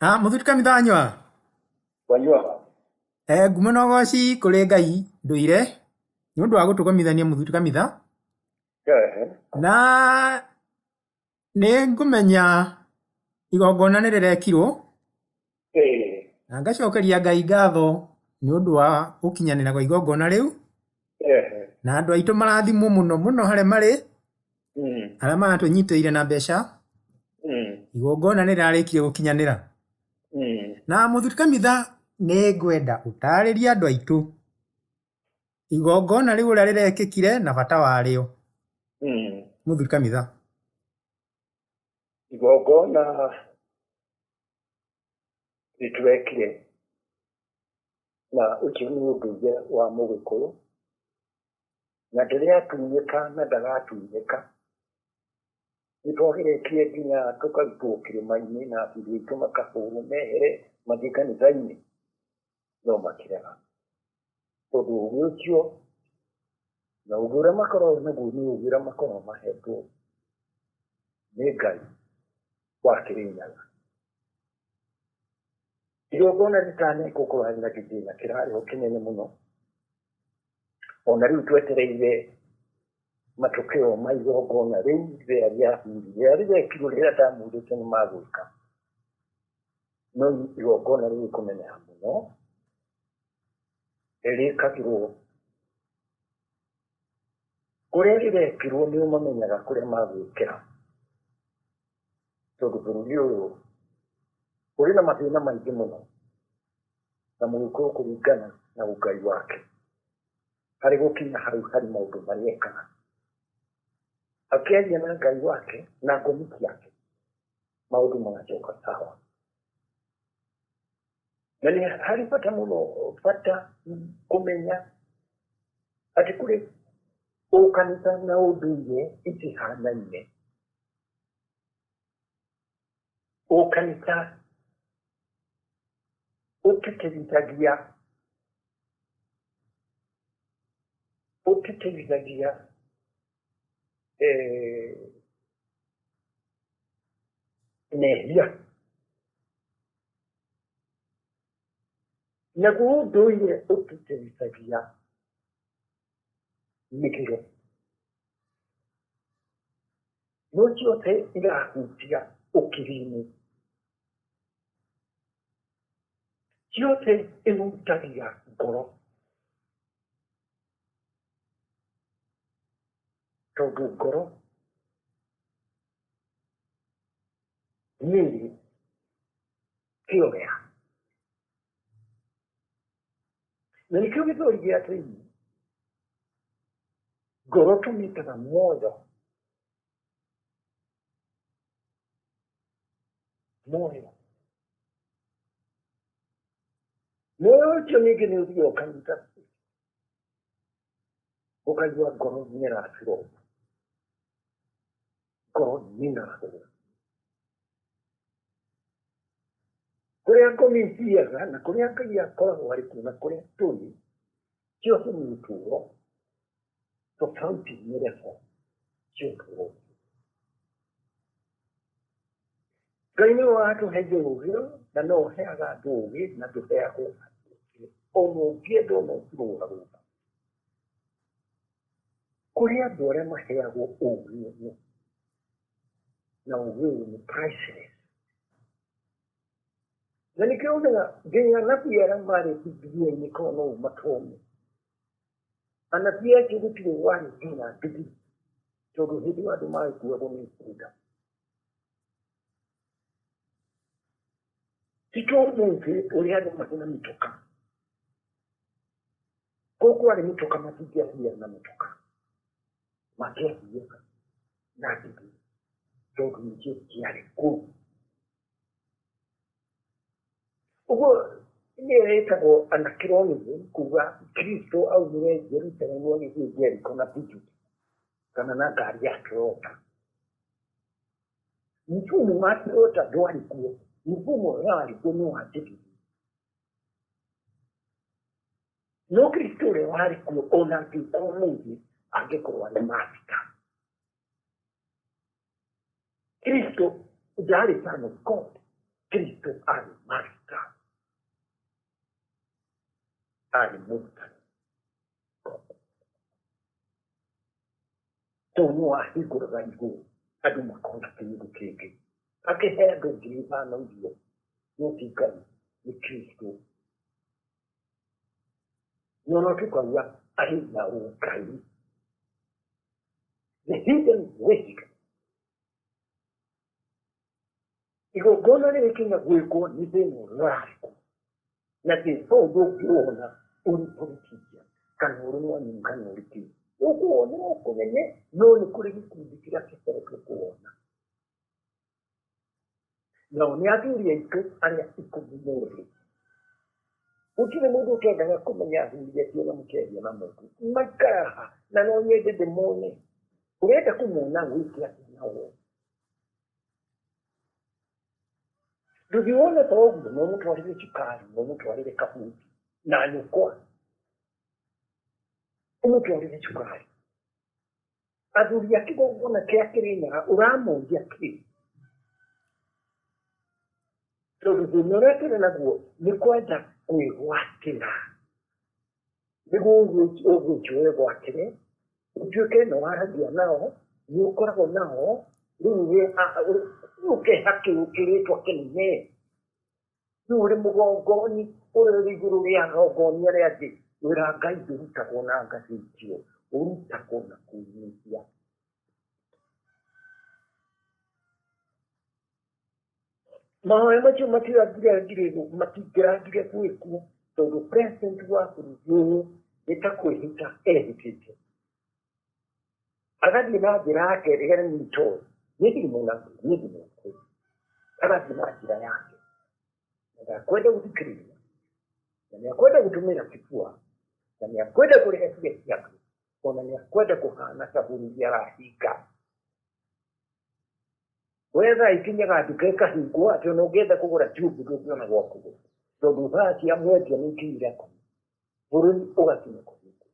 Ah, mũthuri kanitha wanyua. Wanyua. Ngumo na ũgoci kũrĩ Ngai ndũire nĩ ũndũ wa gũtũgomithania mũthuri kanitha. Na nĩ ngũmenya igongona nĩ rĩrekirwo na ngacokeria Ngai ngatho nĩ ũndũ wa gũkinyanĩra kwa igongona rĩu. Na andũ aitũ marathimwo mũno mũno harĩa marĩ, arĩa maratũnyitĩrĩire na mbeca. Igongona nĩ rĩrarĩkirie gũkinyanĩra. Na mũthuri kanitha nĩ ngwenda ũtarĩrie andũ aitũ igongona rĩu ũrĩa rĩrekĩkire na bata warĩo. Mũthuri kanitha. Igongona nĩtũrekire na ũcio nĩ ũndũire wa Mũgĩkũyũ na ndĩratunyĩka na ndagatunyĩka. Nĩtwageretie nginya tũkarutwo kĩrĩma-inĩ na athuri aitũ makahũrwo mehere mathiĩ kanitha-inĩ, no makĩrega. Tondũ ũgĩ ũcio na ũgĩ ũrĩa makoragwo naguo nĩ ũgĩ ũrĩa makoragwo mahetwo nĩ Ngai wa Kĩrĩnyaga. Igongona rĩtanekwo kũrarĩ na kĩgĩna kĩrarĩ ho kĩnene mũno, ona rĩu twetereire matokeo ma igongona rĩu rĩrĩa rĩa athuri rĩrĩa rĩrekirwo rĩrĩa ndamwĩrĩte nĩ magwĩka, no igongona rĩu kũneneha mũno rĩkagĩrwo kũrĩa rĩrekirwo nĩ mamenyaga kũrĩa magwĩkĩra, tondũ bũrũri ũyũ ũrĩ na mathĩna maingĩ mũno na Mũgĩkũyũ kũringana na ũngai wake harĩ gũkinya hau harĩ maũndũ marĩa ekaga akĩaria na Ngai wake na ngomi ciake maũndũ magacoka sawa. Na nĩ harĩ bata mũno, bata kũmenya atĩ kũrĩ ũkanitha na ũndũire itihanaine. Ũkanitha ũtĩtĩrithagia ũtĩtĩrithagia mehia. Naguo ũndũire ũtĩtĩrithagia mĩgiro. No ciothe irahutia ũkiri-inĩ. Ciothe ihutagia ngoro. Tondũ ngoro nĩrĩ kĩoya. Na nĩkĩo gĩthweri gĩa thĩinĩ ngoro tũmĩtaga muoyo. Muoyo. Muoyo ũcio ningĩ nĩ ũthiaga ũkanyita ũkaigua ngoro nĩ ĩracura, ngoro nĩ ĩrahũra. Kũrĩa ngomi ithiaga na kũrĩa Ngai akoragwo arĩ kuo na kũrĩa tũrĩ, ciothe nĩ ũtũũro, tofauti nĩ level cia ũtũũro. Ngai nĩwe watũheire ũũgĩ na no ũheaga andũ ũũgĩ na ndũheagwo andũ ona ũngĩenda ona ũngĩrũgarũga. Kũrĩ andũ arĩa maheagwo ũũgĩ ũyũ na ũũgĩ ũyũ nĩ priceless. Na nĩkĩo wonaga nginya anabii arĩa marĩ Bibilia-inĩ korwo no ũmatome. Anabii acio gũtirĩ warĩ nginya ndigiri tondũ hĩndĩ ĩyo andũ magĩkuagwo nĩ bunda. Ti ta ũmũthĩ ũrĩa andũ marĩ na mĩtoka. Kũu kwarĩ mĩtoka matingĩathiaga na mĩtoka, mangĩathiaga na ndigiri tondũ nĩcio ciarĩ kũu. Ũguo nĩyo ĩtagwo anachronism kuga Kristo aumire Jerusalemu agĩthiĩ Jericho na ndigiri kana na ngari ya Toyota. Mfumo wa Toyota ndwarĩ kuo, mfumo ũrĩa warĩ kuo nĩ wa ndigiri. No Kristo ũrĩa warĩ kuo ona angĩũka ũmũthĩ angĩkorwo arĩ master. Kristo ndarĩ son of God, Kristo arĩ master, arĩ mũrutani. Tondũ nĩ wahingũraga igũrũ andũ makona kĩndũ kĩngĩ. Akĩhe andũ 5,000 irio, no ti Ngai, nĩ Kristo. No no tukauga arĩ na ũngai. The hidden wisdom. Igongona rĩrĩkinya gwĩkwo nĩ thĩna ũrĩa ũrarĩ kuo. Na thĩna ũyũ ndũngĩwona ũrĩ politician kana ũrĩ mwarimũ kana ũrĩ kĩ. Ũkũwona no kũnene no nĩ kũrĩ gĩkundi kĩrĩa kĩhetwo kũwona. Nao nĩ athuri aitũ arĩa 12. Gũtirĩ mũndũ ũtendaga kũmenya athuri acio na mũkĩaria na mũndũ. Maikara ha na no nyende ndĩmone. Ũrenda kũmona wĩke atĩa nao? Ndũngĩwona ta ũguo no mũtwarĩre cukari, no mũtwarĩre kabuti na nyũkwa. Ũmũtwarĩre cukari. Athuri a kĩgongona kĩa Kĩrĩnyaga ũramoria kĩ? Tondũ thĩna ũrĩa tũrĩ naguo nĩ kwenda kwĩgwatĩra. Nĩguo ũgũthiĩ wĩgwatĩre, ũtuĩke nĩ waragia nao, nĩ ũkoragwo nao, rĩu ũkeha kĩrĩtwa kĩnene. Rĩu ũrĩ mũgongoni, ũrĩ igũrũ rĩa agongoni arĩa angĩ. Wĩra Ngai ndũrutagwo na ngathĩti, ũrutagwo na kwĩnyihia. Mahoya macio matingĩragire gwĩkwo tondũ president wa bũrũri ũyũ nĩ ta kwĩhĩta ehĩtĩte. Agathiĩ na njĩra yake ĩrĩa niĩ itoĩ. Niĩ ndirĩ mũnabii, niĩ ndĩ mũgĩkũyũ. Agathiĩ na njĩra yake. Na ndakwenda gũthikĩrĩria. Na nĩakwenda gũtũmĩra kĩbua. Na nĩakwenda kũrĩha mbia cia andũ. Ona nĩakwenda kũhana ta bũrũri arahinga. We thaa ikinyaga nduka ĩkahingwo atĩ ona ũngĩenda kũgũra cumbĩ ndũngĩona gwa kũgũra. Tondũ thaa cia mwendia nĩ ikinyire kũu. Bũrũri ũgakinya kũhingwo.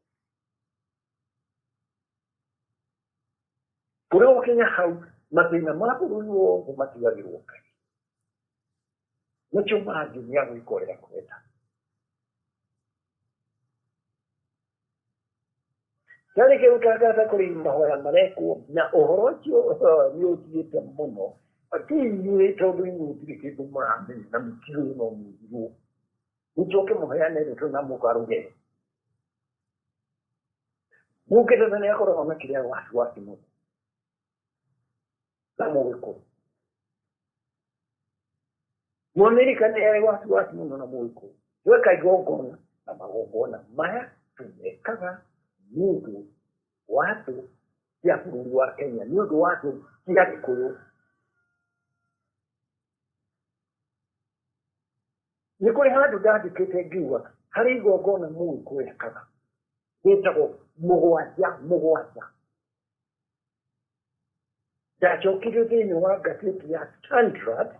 Kũrĩa ũkinya hau mathĩna ma bũrũri wothe matigagĩrwo Ngai. Nĩkĩo mangĩ nĩ agwĩka ũrĩa akwenda. Ndarĩkia gũtangatha kũrĩ mahoya marekwo na ũhoro ũcio nĩ ũthiĩte mũno. Ti inyuĩ tondũ inyuĩ mũtirĩ kĩndũ mũramenya na mũtiũĩ no mũthirwo. Mũcoke mũheane ndeto na mũgarũre. Mũngeretha nĩ akoragwo na kĩrĩa wasiwasi mũno na Mũgĩkũyũ. Mũamerika nĩ arĩ wasiwasi mũno na Mũgĩkũyũ. Tweka igongona na magongona maya tũmekaga nĩ ũndũ wa thũ cia bũrũri wa Kenya, nĩ ũndũ wa thũ cia Gĩkũyũ. Nĩ kũrĩ handũ ndandĩkĩte ngiuga harĩ igongona Mũgĩkũyũ ekaga rĩtagwo mũgwanja mũgwanja. Ndacokire thĩinĩ wa ngathĩti ya Standard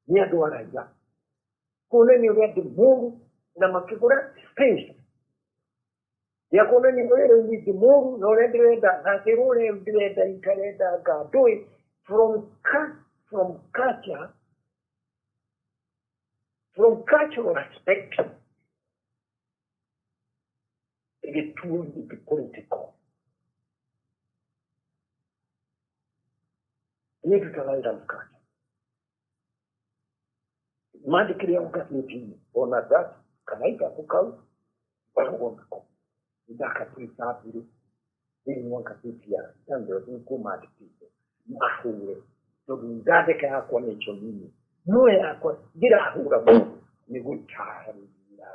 nĩ andũ a raiya kuonania ũrĩa ndĩ mũru na makĩgũra space ya kuonania ũrĩa rĩu niĩ ndĩ mũru na ũrĩa ndĩrenda na akĩrwo ũrĩa rĩu ndĩrenda itarenda nga ndũĩ from culture, from cultural aspect ĩgĩtuo nĩ political. Niĩ ndutaga wĩra mũkanya mandĩkĩre o ngathĩti-inĩ ona that kanaithabu kau ngoragwo nako nĩndakapuricabire thĩinĩ wa ngathĩti ya Standard nĩkuo mandĩkĩte mahũre tondũ ndandĩka yakwa nĩ icio nini no yakwa ndirahũra mũndũ nĩ gũtarĩria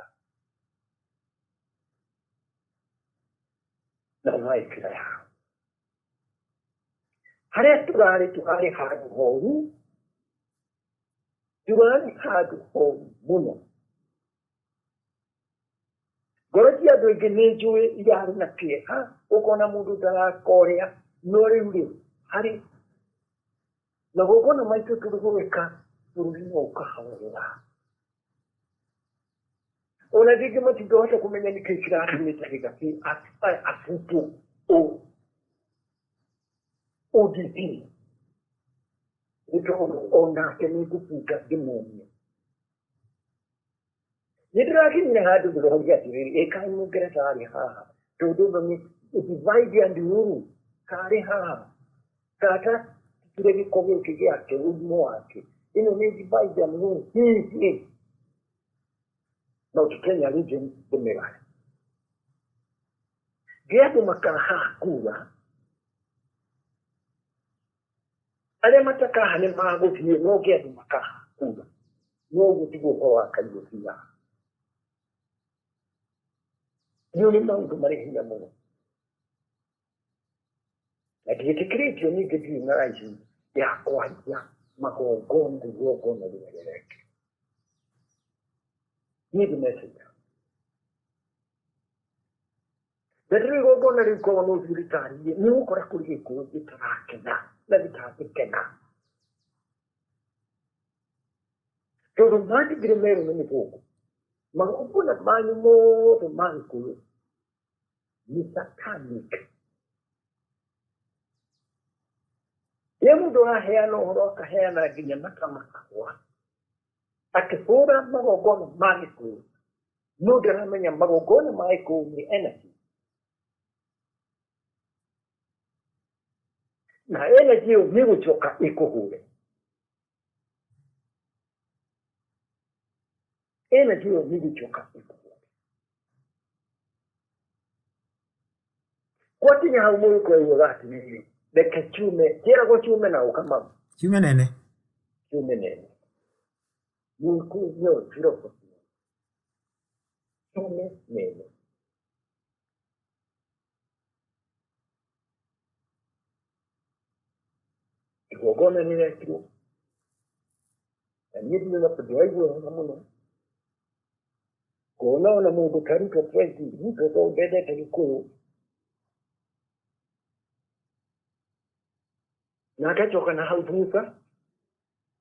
na ũraĩkĩra yao harĩa tũrarĩ tũrarĩ handũ horu, tũrarĩ handũ horu mũno. Ngoro cia andũ aingĩ nĩ njũĩ irarĩ na kĩeha, ũkona mũndũ ndarakorea, no rĩu rĩ harĩ magongona maitũ tũrĩ gwĩka bũrũri no ũkahorera. Ona rĩngĩ matingĩhota kũmenya nĩkĩ kĩratũmĩte Rigathi abutwo ODP. Nĩ tondũ onake nĩ ngũbunga ndĩmuonie. Nĩ ndĩrakinyire handũ ndĩroria atĩrĩrĩ, ĩ kaĩ mũngeretha arĩ haha, tondũ ũndũ nĩ divide and rule, karĩ haha tata kire gĩko gĩkĩ gĩake ũrimũ wake, ĩno nĩ divide and rule hihi Mount Kenya region ndĩmĩgae ngĩ andũ makaha kura, arĩa matakaha nĩ magũthiĩ, no ngĩ andũ makaha kura, no ũguo tiguo ũhoro wa Ngai ũthiaga. Nĩ ũrĩ maũndũ marĩ hinya mũno na ndiĩtĩkĩrĩtio, ningĩ ndirĩ na license ya kwaria magongona igongona rĩrĩa rĩrekĩrwo. Niĩ ndĩ messenger, na rĩrĩa igongona rĩu korwo no ũthiĩ rĩtarĩrie, nĩ ũgũkora kũrĩ gĩkũyũ gĩtarakena na gĩtangĩkena, tondũ matigire merwo nĩ mĩthũngũ magongona manyu mothe ma gĩkũyũ nĩ satanic. Rĩrĩa mũndũ araheana ũhoro akaheana nginya matamakahũa akĩhũra magongona ma gĩkũyũ, no ndaramenya magongona ma gĩkũyũ nĩ energy, na energy ĩyo nĩ gũcoka ĩkũhũre. Energy ĩyo nĩ gũcoka ĩkũhũre. Gwakinya hau mũgĩkũyũ augaga atĩrĩrĩ, reke kiume, kĩragwo kiume na ũkamau. Kiume nene. Kiume nene. Mũgĩkũyũ nĩyo philosophy. Kiume nene. Igongona nĩ rĩrekirwo na niĩ ndĩraigua wega mũno kuona ona mũndũ ta Ruto, President Ruto, tondũ ndendete Gĩkũyũ, na ngacoka na hau thutha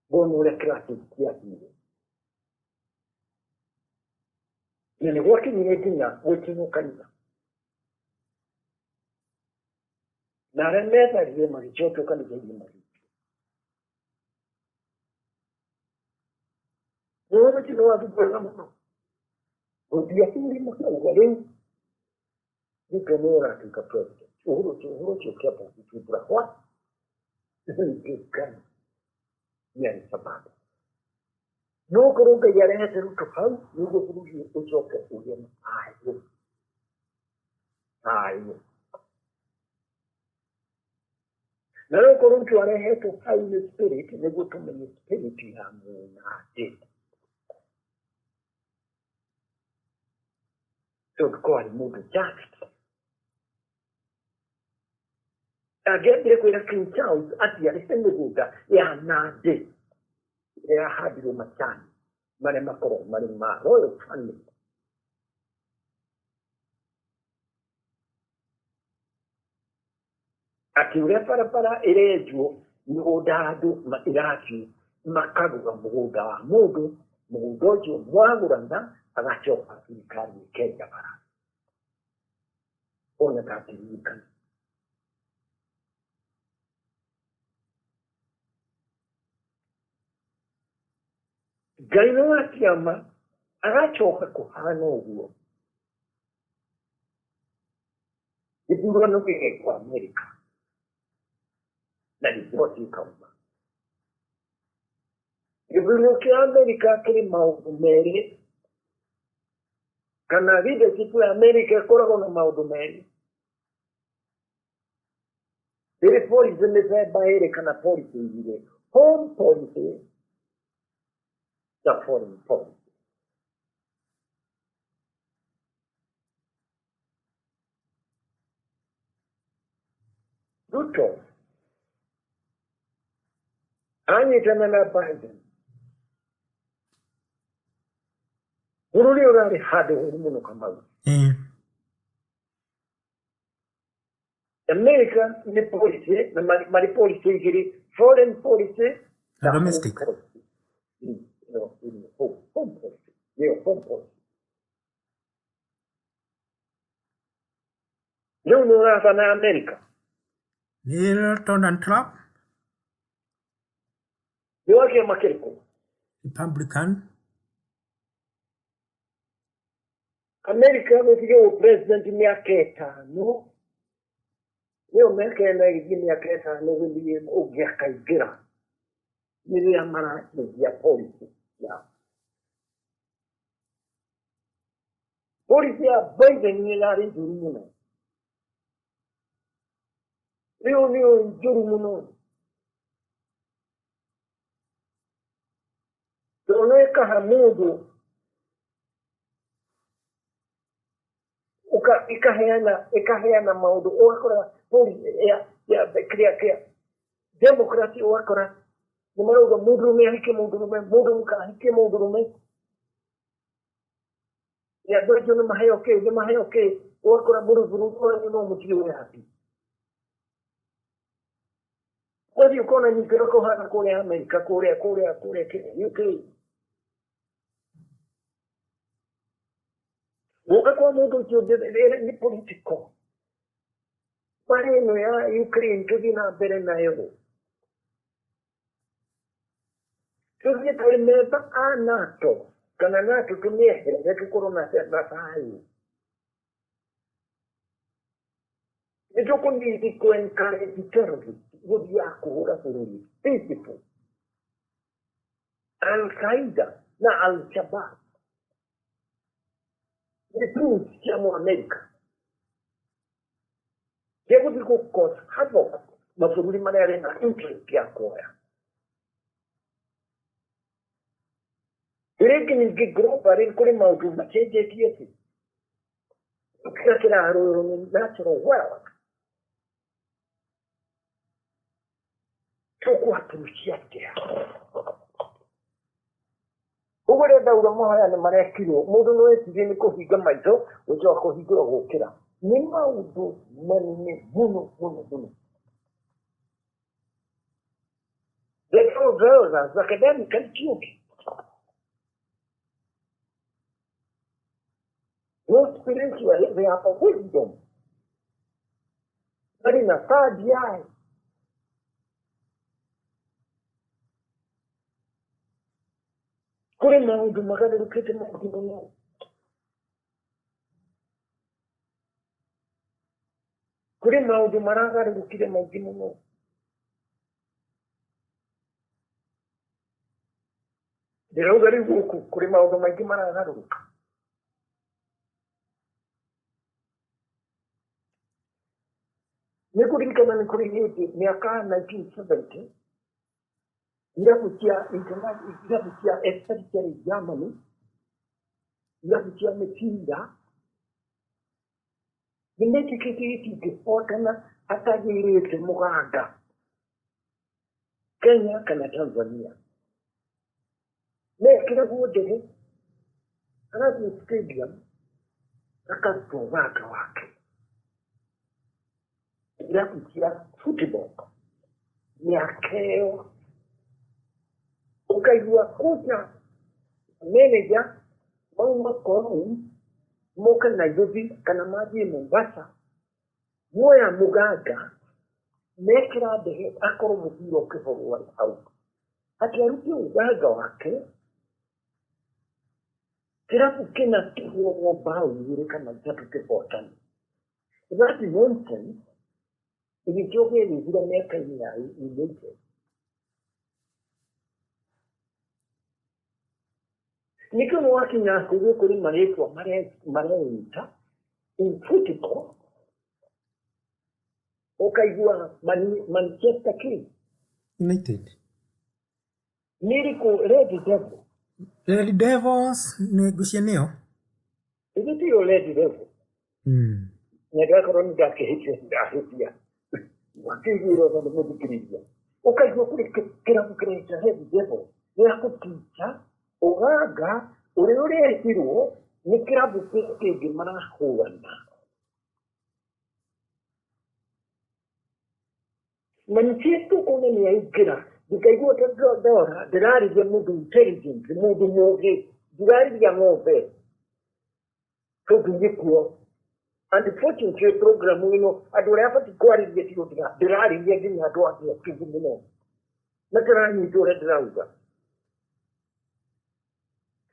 ngona ũrĩa kĩrathi kĩathire na nĩ gwakinyire nginya gũkinywo kanitha, na arĩa metharire magĩcokio kanitha-inĩ magĩikio. Ũhoro ũcio nĩ wathumbũraga mũno. Gũthiĩ athuri makauga rĩu Ruto nĩwe ũratuĩka president. Ũhoro ũcio ũkĩamba gũthumbũra what? Ngai nĩ arĩ sababu. No korwo Ngai arehete Ruto hau nĩguo bũrũri ũyũ ũcoke ũgĩe na thayũ. Thayũ. Na no korwo Ruto arehetwo hau nĩ spirit nĩguo tũmenye spirit ya mũnandĩ. Tondũ korwo arĩ mũndũ just angĩambire kwĩra King Charles atĩ arĩhe mĩgũnda ya Nandĩ ĩrĩa yahandirwo macani marĩa makoragwo marĩ ma royal family. Atĩ ũrĩa barabara ĩrenjwo mĩgũnda ya andũ ĩrathiĩ makagũra mũgũnda wa mũndũ, mũgũnda ũcio mwagũrana agacoka thirikari ĩkenja bara. Ona ndangĩririkana. Ngai nĩ wa kĩama agacoka kũhana ũguo. Gĩthurano gĩgekwo Amerika na riboti ĩkauma. Gĩthurano kĩa Amerika kĩrĩ maũndũ merĩ, kana leadership ya Amerika ĩkoragwo na maũndũ merĩ. Ĩrĩ policy mĩthemba ĩrĩ kana policy igĩrĩ, home policy na foreign policy. Ruto anyitana na Biden, bũrũri ũrarĩ handũ horu mũno, Kamau. America nĩ policy na marĩ policy igĩrĩ, foreign policy na na home domestic policy. No, home policy nĩyo home policy. Rĩu nĩ ũrathana America. Nĩ Donald Trump. Nĩ wa kĩama kĩrĩkũ? Republican. America gũtigĩrwo president mĩaka 5, nĩyo mĩaka 4 ĩgĩthiĩ mĩaka 5 gũthiĩ ũngĩ akaingĩra, rĩrĩa maracenjia policy yao. Policy ya Biden nĩ ĩrarĩ njũru mũno, rĩu nĩyo njũru mũno, tondũ nĩ ĩkaha mũndũ ikaheana maũndũ, ũgakora policy ya kĩrĩa kĩa Democrat, ũgakora nĩ marauga mũndũrũme ahike mũndũrũme, mũndũ mũka ahike mũndũrũme, andũ acio nĩ maheo kĩ, nĩ maheo kĩ, ũgakora mũndũ bũrũri wanyu no mũtirĩ wĩ happy. Ũgathiĩ ũkona ningĩ ũrĩa kũhana kũrĩa Amerika, kũrĩa kũrĩa kũrĩa UK. Gũka kwa mũndũ ũcio nĩ political. Mbarĩ ĩno ya Ukraine tũthiĩ na mbere nayo. Tũthiĩ tũrĩ memba a NATO kana NATO tũmĩeherere tũkorwo na thayũ. Nĩ tũkũnidi kũ encourage terrorist gũthiaga kũhũra bũrũri peaceful. Al-Qaeda na Al-Shabaab nĩ tools cia Mũamerika cia gũthiĩ gũ cause havoc mabũrũri marĩa arĩ na interest ya kuoya. Rĩngĩ ningĩ globally kũrĩ maũndũ macenjetie thĩ. Kĩrĩa kĩrarũĩrwo nĩ natural wealth. Tũkũ approach atĩa? Ũguo rĩrĩa ndauga mahoya nĩ marekirwo, mũndũ no ecirie nĩ kũhinga maitho gũcoka kũhingũra gũkĩra. Nĩ maũndũ manene mũno mũno mũno. The 12 elders academically kĩũngĩ. No spiritually they have a wisdom. Marĩ na third eye. Kũrĩ maũndũ magarũrũkĩte maingĩ mũno. Kũrĩ maũndũ maragarũrũkire maingĩ mũno. Ndĩrauga rĩu gũkũ kũrĩ maũndũ maingĩ maragarũrũka. Nĩ kũririkana nĩ kũrĩ hĩndĩ mĩaka 1970 irabu cia irabu cia especially Germany, irabu cia mĩbira nĩ metĩkĩtie itingĩhotana atagĩrĩte mũganda Kenya kana Tanzania. Mekĩragwo ndege agathiĩ stadium akaruta ũganda wake. Irabu cia football mĩaka ĩyo ũkaigua kocha manager mauma Cologne moke Nairobi kana mathiĩ Mombasa moya mũganga mekĩra ndege akorwo mũbira ũkĩhũrwo arĩ hau atĩ arute ũganga wake kĩrabu kĩna kĩhũrwo mbaũ 2 kana 3 kĩhotane. That nonsense ĩgĩcoka ĩgĩthira mĩaka-inĩ ya United. Nĩkĩo nĩ wakinya kũguo kũrĩ marĩtwa mareita in football ũkaigua Manchester King United. Nĩ ĩrĩkũ Red Devil? Red Devils nĩ ngwĩciria nĩyo. Ĩthĩ tiyo Red Devil. Na ndakorwo nĩ ndakĩhĩtia ndahĩtia. Wakĩiguĩra tondũ mũthikĩrĩria. Ũkaigua kũrĩ kĩrabu kĩreita Red Devil gĩa kũticha ũganga ũrĩa ũrehirwo nĩ kĩrabu kĩngĩ marahũrana. Na nĩkĩo tũkona nĩ aingĩra ndikaigua ta ndora ndĩrarĩria mũndũ intelligent, mũndũ mũgĩ, ndirarĩria ng'ombe tondũ nĩkuo. Unfortunately program ĩno andũ arĩa abatiĩ kwarĩria tio ndĩrarĩria nginya andũ angĩ akĩgu mũno. Na tũranyita ũrĩa ndĩrauga.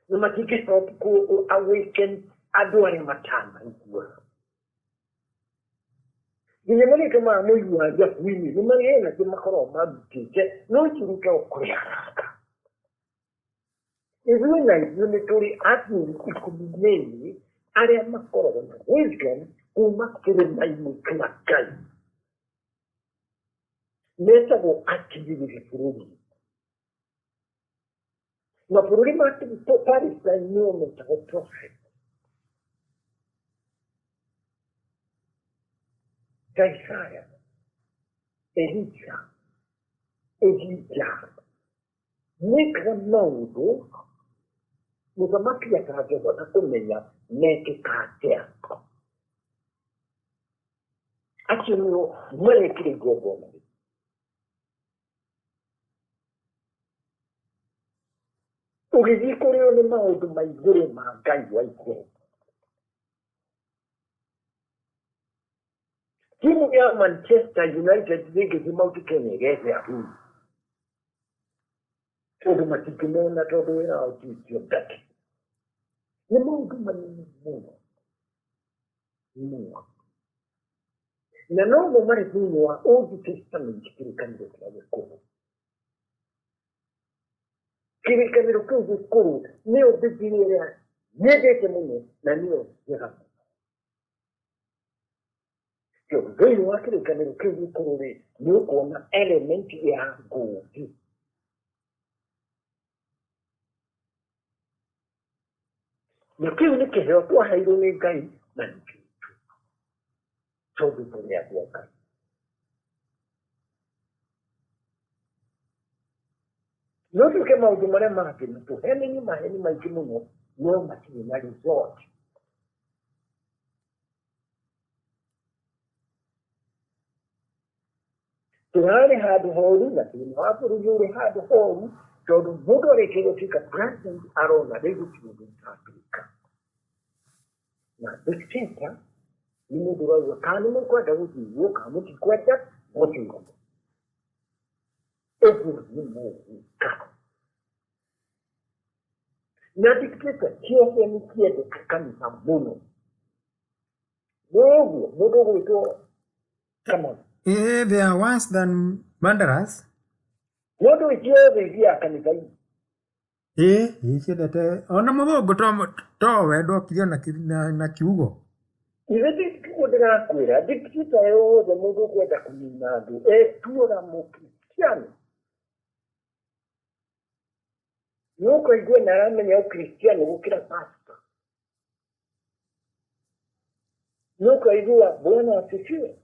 Na matingĩstop kũ awaken andũ arĩa matanaigua. Nginya marĩtwa maya mũiguaga njabu-inĩ nĩ marĩ energy makoragwo marutĩte no cirutagwo kũrĩ haraka. Ithuĩ na ithuĩ nĩ tũrĩ athuri 12 arĩa makoragwo na wisdom kuma kĩrĩma-inĩ kĩa Ngai. Metagwo atigĩrĩri bũrũri. Mabũrũri ma Palestine nĩo metagwo prophet. Ta Isaya, Elija, Elija mekaga maũndũ mũthamaki atangĩhota kũmenya mekĩka atĩa. Acio nĩo marekire igongona rĩu. Ũgĩthiĩ kũrĩ o nĩ maũndũ ma igũrũ ma Ngai wa igũrũ. Timu ya Manchester United rĩngĩthiĩ Mount Kenya ĩgethe athuri. Tondũ matingĩmona tondũ wĩra wao ti ũcio ndake. Nĩ maũndũ manene mũno mũno. Na nomo marĩ thĩinĩ wa Old Testament kĩrĩkanĩro kĩrĩa gĩkũrũ. Kĩrĩkanĩro kĩu gĩkũrũ nĩyo Bibilia ĩrĩa nyendete mũno na nĩyo njega mũno. Tondũ thĩinĩ wa kĩrĩkanĩro kĩu gĩkũrũ rĩ, nĩ ũkuona element ya ngũũgĩ. Na kĩu nĩ kĩheo twaheirwo nĩ Ngai na nĩ gitũ. Tondũ tũrĩ andũ a Ngai. No twĩke maũndũ marĩa mangĩ na tũhenanie maheni maingĩ mũno no matirĩ na result. Tũrarĩ handũ horu na thĩna wa bũrũri ũrĩ handũ horu tondũ mũndũ arĩkia gũtuĩka president arona rĩu gũtirĩ ũndũ ũtangĩka. Na dictator nĩ mũndũ ũrauga kana nĩ mũkwenda gũthurwo kana mũtikwenda gũthurwo. Ũguo nĩ mũgwĩka. Na dictator ciothe nĩ ciendete kanitha mũno. Nĩ ũguo mũndũ ũgwĩtwo Kamau. They are worse than murderers. Mũndũ ciothe ithiaga kanitha-inĩ. Ĩĩ ciendete ona mũthũngũ towe ndokire ona na kiugo. Ithe tiguo ndĩrakwĩra dictator yothe mũndũ ũkwenda kũnina andũ etuaga mũkristiano. Nĩ ũkaigua nĩ aramenya ũkristiano gũkĩra pastor. Nĩ ũkaigua Bwana asifiwe.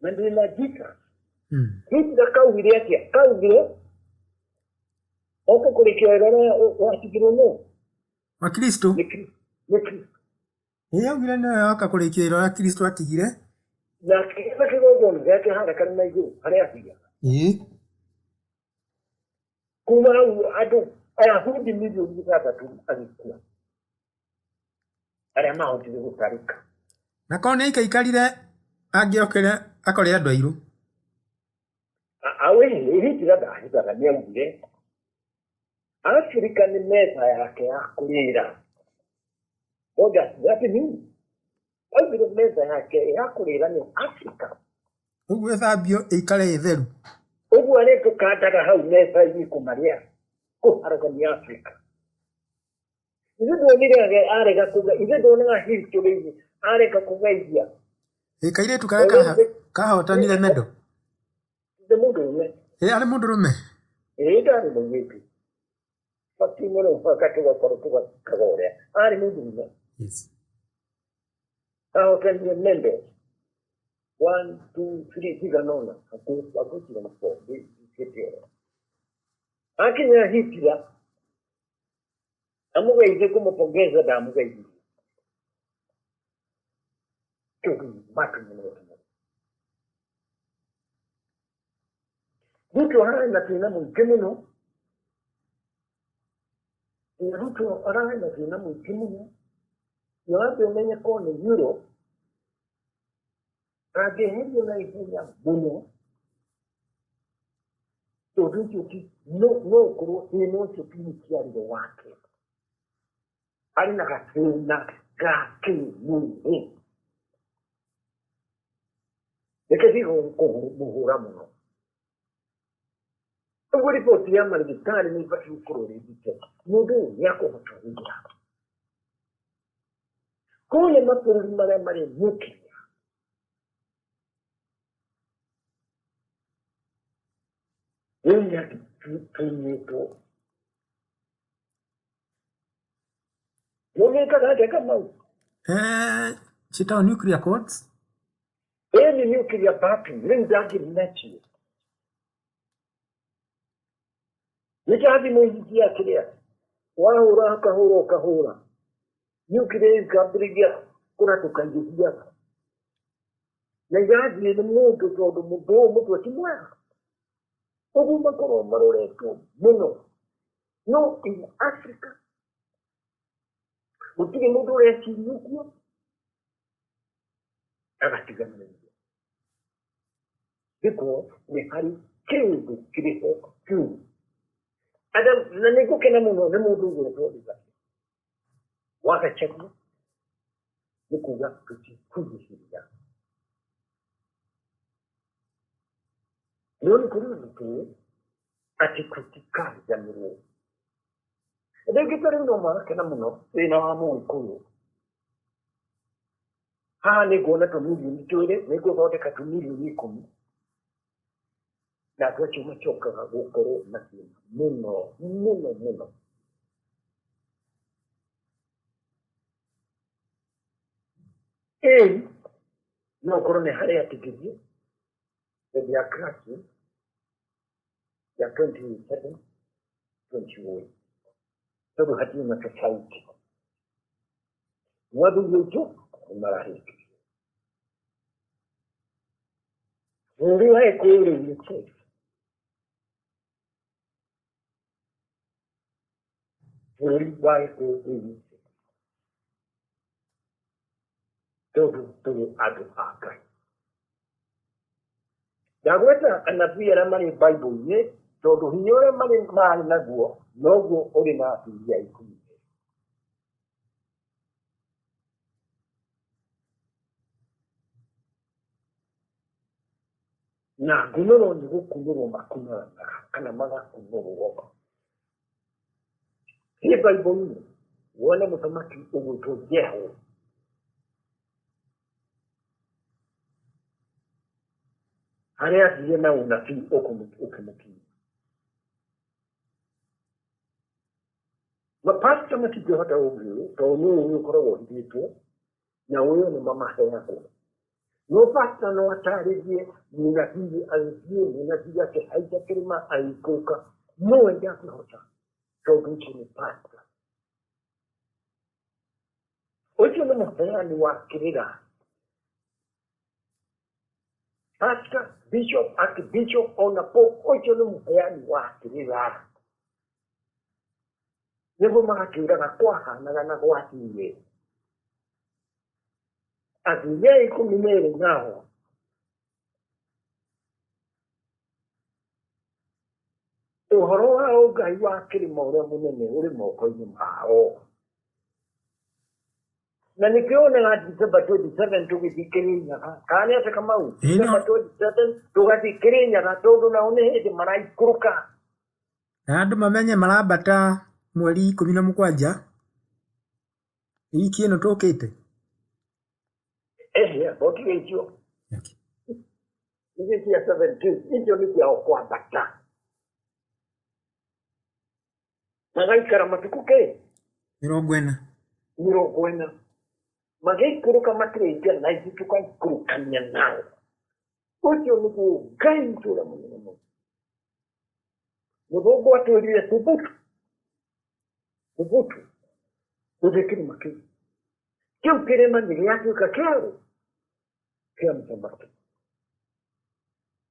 Na ndĩna Jesus. Hitler kaugire atĩa? Kaugire oke kũrĩkia wĩra ũrĩa watigirwo nũ? Wa Kristo. Nĩ Kristo. Ĩĩ augire nĩwe oka kũrĩkia wĩra ũrĩa Kristo atigire. Na akĩgetha kĩgongona gĩake harĩa karĩma igũrũ harĩa athiaga. Kuma hau andũ Ayahudi milioni 6 agĩkua. Arĩa mahotire gũtarĩka. Na korwo nĩ aikaikarire angĩokire akore andũ airũ. Awe Hitler ndahithaga nĩ augire Afrika nĩ metha yake ya kũrĩra. What does that mean? Augire metha yake ya kũrĩra nĩ Afrika. Ũguo ĩthambio ĩikare ĩtheru. Ũguo arĩa tũkandaga hau metha-inĩ kũmarĩa kũharagania Afrika. Ithe ndonire arega kuga, ithe ndonaga history-inĩ arega kũgeithia. Ĩ kairĩtu karĩa kahotanire medal. Nĩ mũndũrũme. Ĩ arĩ mũndũrũme. Ĩ ndarĩ mũirĩtu. Bati mũno mũhaka tũgakorwo tũgakaga ũrĩa. Arĩ mũndũrũme. Yes. Ahotanire medal. 1, 2, 3 cigana ũna. Hakuhĩ na 4. Ndikĩte ũrĩa. Akinya Hitler amũgeithie kũmũpongeza ndamũgeithirie. Tũgĩ matu mũno mũno. Ruto ararĩ na thĩna mũingĩ mũno. Ruto ararĩ na thĩna mũingĩ mũno. Na wambe ũmenye korwo nĩ Europe angĩeherio na ihenya mũno Tondũ ũcio ti no no ũkorwo thĩna ũcio ti mũciarĩre wake, arĩ na gathĩna ga kĩmwĩrĩ. Reke ndige kũmũhũra mũno. Ũguo riboti ya marigitari nĩ ibatiĩ gũkorwo ĩrĩ ndite, mũndũ ũyũ nĩ akũhota wĩra. Kũrĩa mabũrũri marĩa marĩ nuclear, rĩu nĩ atĩ tũiyĩtwo. Nĩũgĩkaga atĩa Kamau? Ciĩtagwo nuclear codes. Ĩĩ nĩ nuclear backing, rĩu ndangĩrĩ nacio. Nĩ ta thimũ ici cia kĩrĩa, wahũra ũkahũra ũkahũra, nuclear ĩkambĩrĩria kũratũka igĩthiaga. Na irathiĩ nĩ mũndũ tondũ mũndũ ũyũ mũtwe ti mwega. Ũguo makorwo maroretwo mũno. No in Africa gũtirĩ mũndũ ũreciria ũguo, agatiganĩrio. Because nĩ harĩ kĩũndũ kĩrĩ ho kĩũru. Adam, na nĩ ngũkena mũno nĩ mũndũ ũgwetwo Rigathi wa Gachagua, nĩ kuga tũtikũnyihĩria. No nĩ kũrĩ ũndũ tũĩ atĩ tũtikariganĩrwo. Rĩngĩ ta rĩu no marakena mũno thĩna wa Mũgĩkũyũ. Haha nĩ nguona tũmirioni twĩrĩ, nĩ ngũthondeka tũmirioni 10. Na andũ acio macokaga gũkorwo na thĩna mũno mũno mũno. Ĩĩ, no ũkorwo nĩ harĩ atigithie hĩndĩ ya crisis ya 27 28, tondũ hatirĩ na society. No athuri aitũ nĩ marahĩtũkio. Bũrũri wa Gĩkũyũ rĩu nĩ safe. Bũrũri wa Gĩkũyũ rĩu nĩ safe. Tondũ tũrĩ andũ a Ngai. Ndagweta anabii arĩa marĩ Bible-inĩ, tondũ hinya ũrĩa marĩ marĩ naguo noguo ũrĩ na athuri a 12. Na ngunũro nĩ gũkunũrwo makunũranaga kana magakunũrwo. Thiĩ Bible-inĩ wone mũthamaki ũgwĩtwo Jehu. Harĩa athire na ũnabii ũkĩmũkinyia. Mapasta matingĩhota ũguo tondũ nĩ ũĩ ũkoragwo ũhithĩtwo na ũĩ nĩ mamaheagwo. No pasta no atarĩrie mũnabii agĩthiĩ, mũnabii akĩhaica kĩrĩma agĩikũrũka, no we ndangĩhota tondũ ũcio nĩ pasta. Ũcio nĩ mũheani wa kĩrĩra. Pastor, bishop, archbishop, ona pope, ũcio nĩ mũheani wa kĩrĩra. Nĩguo magakĩũraga kwahanaga na gwathire. Athuri a 12 nao ũhoro wa ũngai wa kĩrĩma ũrĩa mũnene ũrĩ moko-inĩ mao. Na nĩkĩo wonaga December 27 tũgĩthiĩ Kĩrĩnyaga, kana nĩ atĩ Kamau? Ĩĩ, no. December 27 tũgathiĩ Kĩrĩnyaga tondũ nao nĩ hĩndĩ maraikũrũka. Na andũ mamenye marambata mweri 17 wiki ĩno tũkĩte. Ehe, mbokire icio. Icio cia 17, icio nĩ ciao kwambata. Magaikara matukũ kĩ? 40. 40. Magĩikũrũka makĩrĩkia na ithuĩ tũkaikũrũkania nao. Ũcio nĩguo Ngai witũ ũrĩa mũnene mũno. Mũthũngũ atwĩrire thubutu. Thubutu. Gũthiĩ kĩrĩma kĩu. Kĩu kĩrĩma nĩ gĩatuĩka kĩarũ kĩa mũthamaki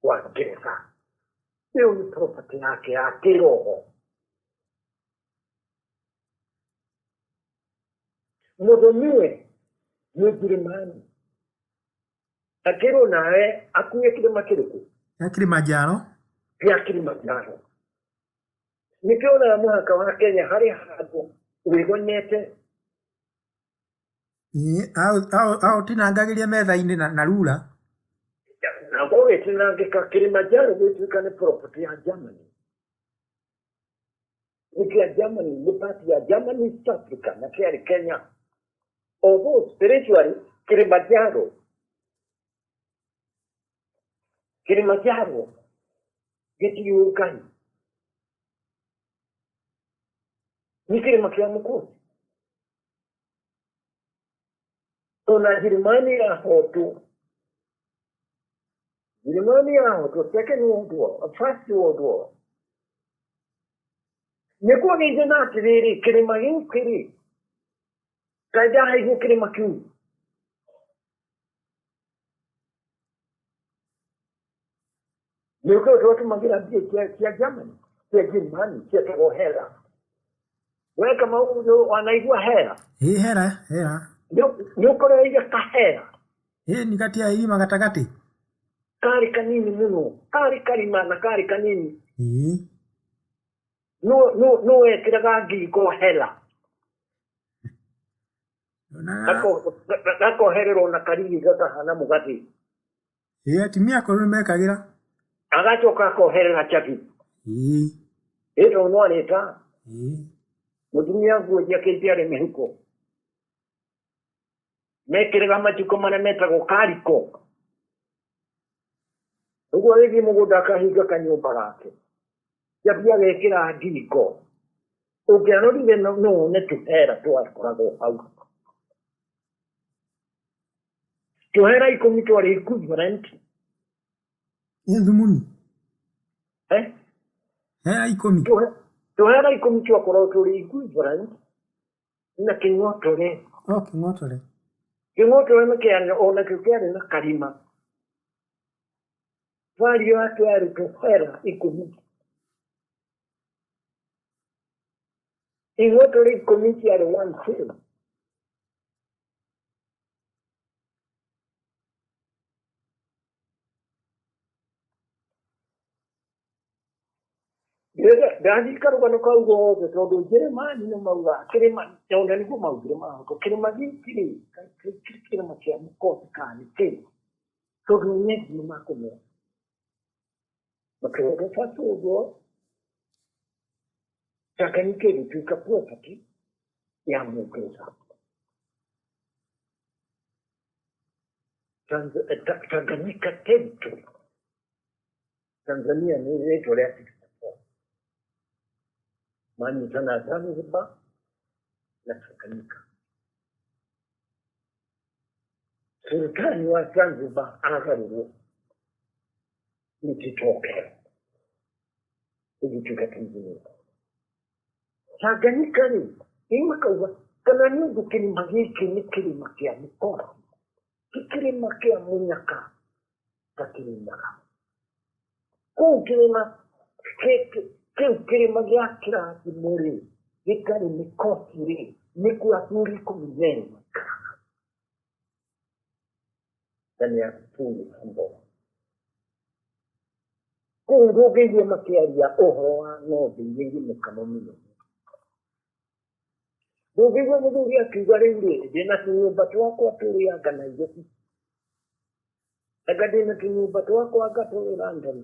wa Ngeretha. Ĩyo nĩ property yake ya kĩroho. Mũthoniwe nĩ Njĩrĩmani. Akĩrwo nawe akuĩe kĩrĩma kĩrĩkũ? Ya Kilimanjaro. Gĩa Kilimanjaro. Nĩkĩo onaga mũhaka wa Kenya harĩ handũ wĩgonyete. Ĩĩ, aũtinangagĩria metha-inĩ na rura. Na ũgĩtinangĩka Kilimanjaro gĩtuĩka nĩ property ya Germany. Nĩ kĩa Germany, nĩ part ya Germany East Africa na kĩarĩ Kenya. Although spiritually Kilimanjaro gĩtirĩ ũngai. Nĩ kĩrĩma kĩa mũkũci. Ona Njĩrĩmani yahotwo, Njĩrĩmani yahotwo Second World War, First World War, nĩ kwagĩire na atĩrĩrĩ, kĩrĩma gĩkĩ rĩ, kaĩ ndahaigwo kĩrĩma kĩu? Nĩ ũkĩũĩ twatũmagĩra mbia cia Germany, cia Njĩrĩmani, cietagwo hera. We Kamau wanaigua hera? Ĩĩ, hera, hera. Nĩ ũkorereire kahera? Ĩĩ, nĩ gatia irima gatagatĩ. Karĩ kanini mũno, karĩ karima na karĩ kanini. Ĩĩ. Nũ wekĩraga ngingo hera? Nyonaga. Gakohererwo na karigi gakahana mũgathĩ. Ĩĩ, atumia akũrũ nĩ mekagĩra. Agacoka akoherera cabi. Ĩĩ. Ĩ tondũ no arĩta. Ĩĩ. Mũtumia nguo njakĩte arĩ mĩhuko. Mekĩraga macuka marĩa metagwo kariko. Ũguo agĩthiĩ mũgũnda akahinga kanyũmba gake. Cabi agekĩra ngingo. Ũngĩarorire no wone tũhera twakoragwo hau. Tũhera 10 twarĩ equivalent. Nĩ thumuni. Eh? Hera 10. Tũhera 10 twakoragwo tũrĩ equivalent na kĩng'otore. O kĩng'otore. Kĩng'otore nĩ kĩarĩ onakĩo kĩarĩ na karima. Value yake yarĩ tũhera 10. Ing'otore 10 ciarĩ one shilling. Ndathiĩ karũgano kau gothe tondũ Njĩrĩmani nĩ mauga kĩrĩma, ona nĩguo maugire mahota, kĩrĩma gĩkĩ rĩ, kĩrĩma kĩa mũkosi kana nĩ kĩ, tondũ nĩ nĩ makũmera. Makĩhota bata ũguo, Tanganyika ĩgĩtuĩka property ya Mũngeretha. Tanganyika territory. Tanzania nĩ rĩtwa rĩa 64. Manyitana Zanzibar na Tanganyika. Sultani wa Zanzibar agarũrwo nĩ Titokero ĩgĩtuĩka Tanzania. Tanganyika rĩ, ĩ makauga kana nĩ ũndũ kĩrĩma gĩkĩ nĩ kĩrĩma kĩa mĩkora, ti kĩrĩma kĩa mũnyaka ta Kĩrĩnyaga. Kũu kĩrĩma kĩu kĩrĩma gĩa kĩrathimo rĩ, gĩtarĩ mĩkosi rĩ, nĩkuo athuri 14 maikaraga. Na nĩ athuri humble. Kũu ndũngĩigua makĩaria ũhoro wa ng'ombe iria irĩ mĩkamo mĩnene. Ndũngĩigua mũthuri akiuga rĩu rĩ, ndĩna tũnyũmba twakwa tũrĩanga Nairobi. Anga ndĩna tũnyũmba twakwa anga tũrĩ London.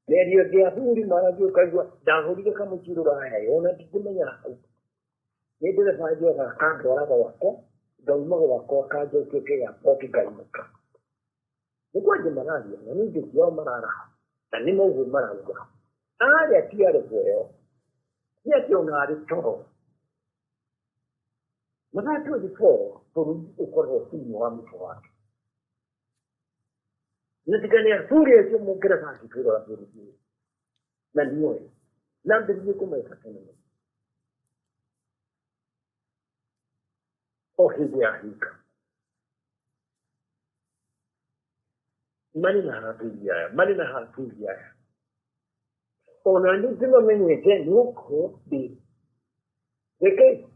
Mĩario ĩngĩ athuri maragia ũkaigua ndagũrire kamũciĩ rũraya ona ndingĩmenya hau. Nĩ ndereba njoga akandwara gwakwa, ngauma gwakwa akanjokia kĩairport ngainũka. Nĩ kwanja mararia na nĩ indo ciao mararaha na nĩ maũguo marauga. Arĩa ti arĩho ĩyo, ti atĩ ona arĩ toro. Mathaa 24 bũrũri ũkoragwo thĩinĩ wa mũtwe wake. Na tiga nĩ athuri acio mũngeretha angĩtwĩrora bũrũri ũyũ. Na nĩoĩ. Na ambĩrĩrie kũmeka tene mũno. O hĩndĩ ya hinga. Marĩ na athuri aya, marĩ na athuri aya. Ona niĩ ndimamenyete nĩ ũkorwo ndĩ. Reke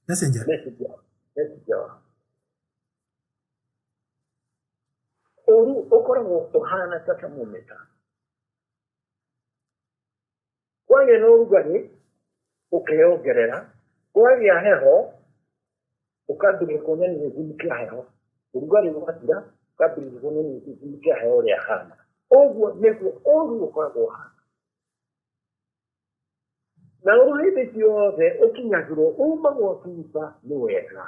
Messenger. Messenger. Messenger. Ũru ũkoragwo ũhana ta thermometer. Kwagĩa na ũrugarĩ ũkeyongerera, kwagĩa heho ũkambĩrĩria kuonania gĩthimi kĩa heho, ũrugarĩ ũgathira ũkambĩrĩria kuonania gĩthimi kĩa heho ũrĩa hana. Ũguo nĩguo ũru ũkoragwo ũhana. Na ũru hĩndĩ ciothe ũkinyagĩrwo umagwo thutha nĩ wega.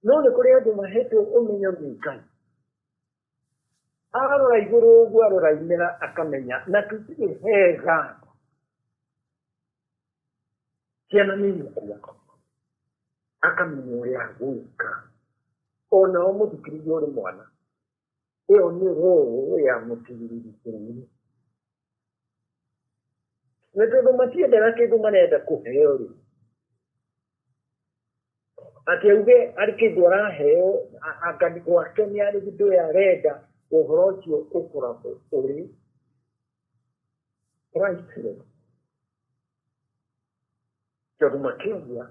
No nĩ kũrĩ andũ mahetwo ũmenyo nĩ Ngai. Arora igũrũ ũguo arora imera akamenya na tũtirĩ hega. Ciana nĩ igũkua. Akamenya ũrĩa agwĩka. Onao mũthikĩrĩria ũrĩ mwana. Ĩyo nĩ role ya mũtirĩrĩri bũrũri. Na tondũ matiendaga kĩndũ marenda kũheo rĩ, atĩ auge arĩ kĩndũ araheo anga gwake nĩ arĩ kĩndũ arenda, ũhoro ũcio ũkoragwo ũrĩ priceless. Tondũ makĩaria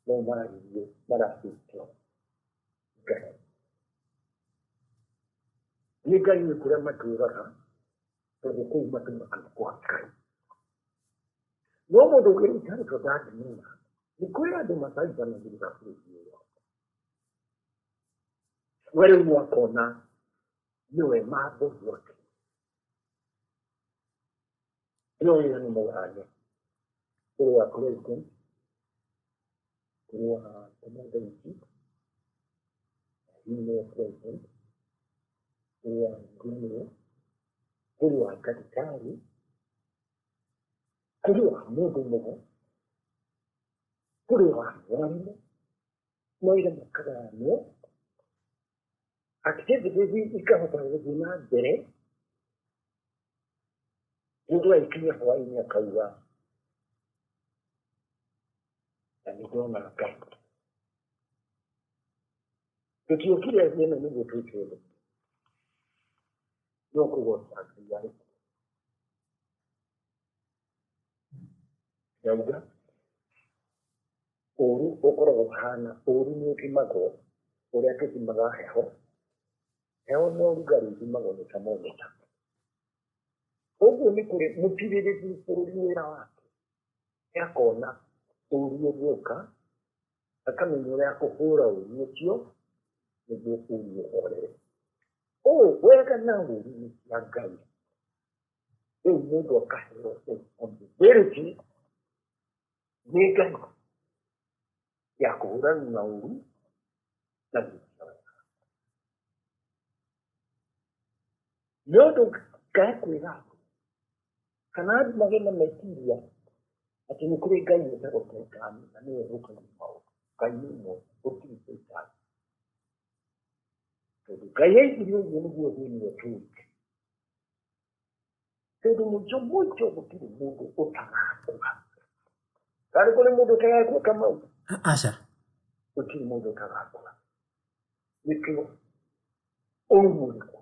no mararirie marahĩtia Ngai. Nĩ Ngai nĩ kũrĩa matũraga, tondũ kũu matũmaga kwa Ngai. No mũndũ ũngĩ rĩu ndangĩmenya, nĩ kũrĩ andũ mathaithanagĩrĩra bũrũri ũyũ. We rĩu nĩ akona nĩwe mathondeke. No wĩra nĩ mũgane. Kũrĩ wa president, kũrĩ wa commander in chief, nĩwe president, kũrĩ wa general, kũrĩ wa ndagĩtarĩ, kũrĩ wa mũndũ mũgo, kũrĩ wa mwarimũ, mawĩra makagayanwo, activities ikahota gũthiĩ na mbere, mũndũ agĩkinya hwaĩ-inĩ akauga na nĩ ndona Ngai. Tũtiokire thĩ ĩno nĩguo twĩke ũndũ, no kũgoca Ngai arĩ kuo. Ndauga ũru ũkoragwo ũhana, ũru nĩ ũthimagwo ũrĩa tũthimaga heho, heho na ũrugarĩ ithimagwo nĩ thermometer. Ũguo nĩ kũrĩ mũtirĩrĩri bũrũri wĩra wake, nĩ akona ũru ũgĩũka, akamenya ũrĩa akũhũra ũru ũcio nĩguo ũru ũhorere. Ũũ wega na ũru nĩ cia Ngai. Rĩu mũndũ akaheo responsibility nĩ Ngai ya kũhũrana na ũru na gwĩka wega. Nĩ ũndũ Ngai kwĩra andũ kana andũ magĩe na meciria atĩ nĩ kũrĩ Ngai wĩtagwo Shaitani na nĩwe ũthũkagia maũndũ. Ngai nĩ ũmwe, gũtirĩ Shaitani. Tondũ Ngai aigire ũguo nĩguo thĩ ĩno ĩtũũre. Tondũ mũico mũico gũtirĩ mũndũ ũtagakua. Kana kũrĩ mũndũ ũtagakua Kamau? Aca. Gũtirĩ mũndũ ũtagakua. Nĩkĩo ũru ũrĩ kuo.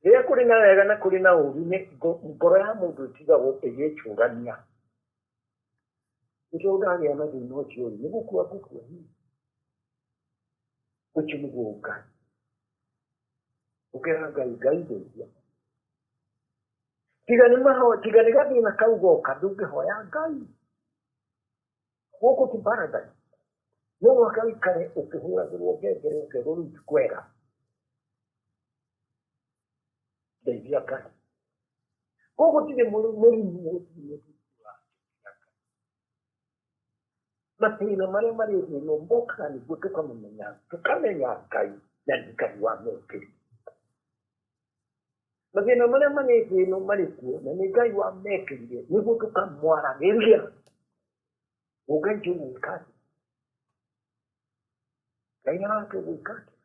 Rĩrĩa kũrĩ na wega na kũrĩ na ũru, nĩ ngoro ya mũndũ ĩtigagwo ĩgĩcũrania. Nĩkĩo ndagĩa na thĩna ũcio rĩ, nĩ gũkua ngũkua hihi. Ũcio nĩguo Ngai. Ũkera Ngai, Ngai ndeithia. Tiga nĩ mahoya, tiga nĩ gathĩna kau goka, ndũngĩhoya Ngai. Gũkũ ti paradise. No mũhaka ũikare ũkĩhũragĩrwo ngengere ũkerwo rĩu ti kwega. Ndeithia Ngai. Gũkũ gũtirĩ mũrimũ, gũtirĩ mũndũ ũracokera Ngai. Mathĩna marĩa marĩ thĩ ĩno mokaga nĩguo tũkamũmenya, tũkamenya Ngai na nĩ Ngai wa mekĩri. Mathĩna marĩa marĩ thĩ ĩno marĩ kuo na nĩ Ngai wa mekĩrire nĩguo tũkamwaragĩria. Ngai tũgwĩka atĩa? Ngai aratũgwĩka atĩa?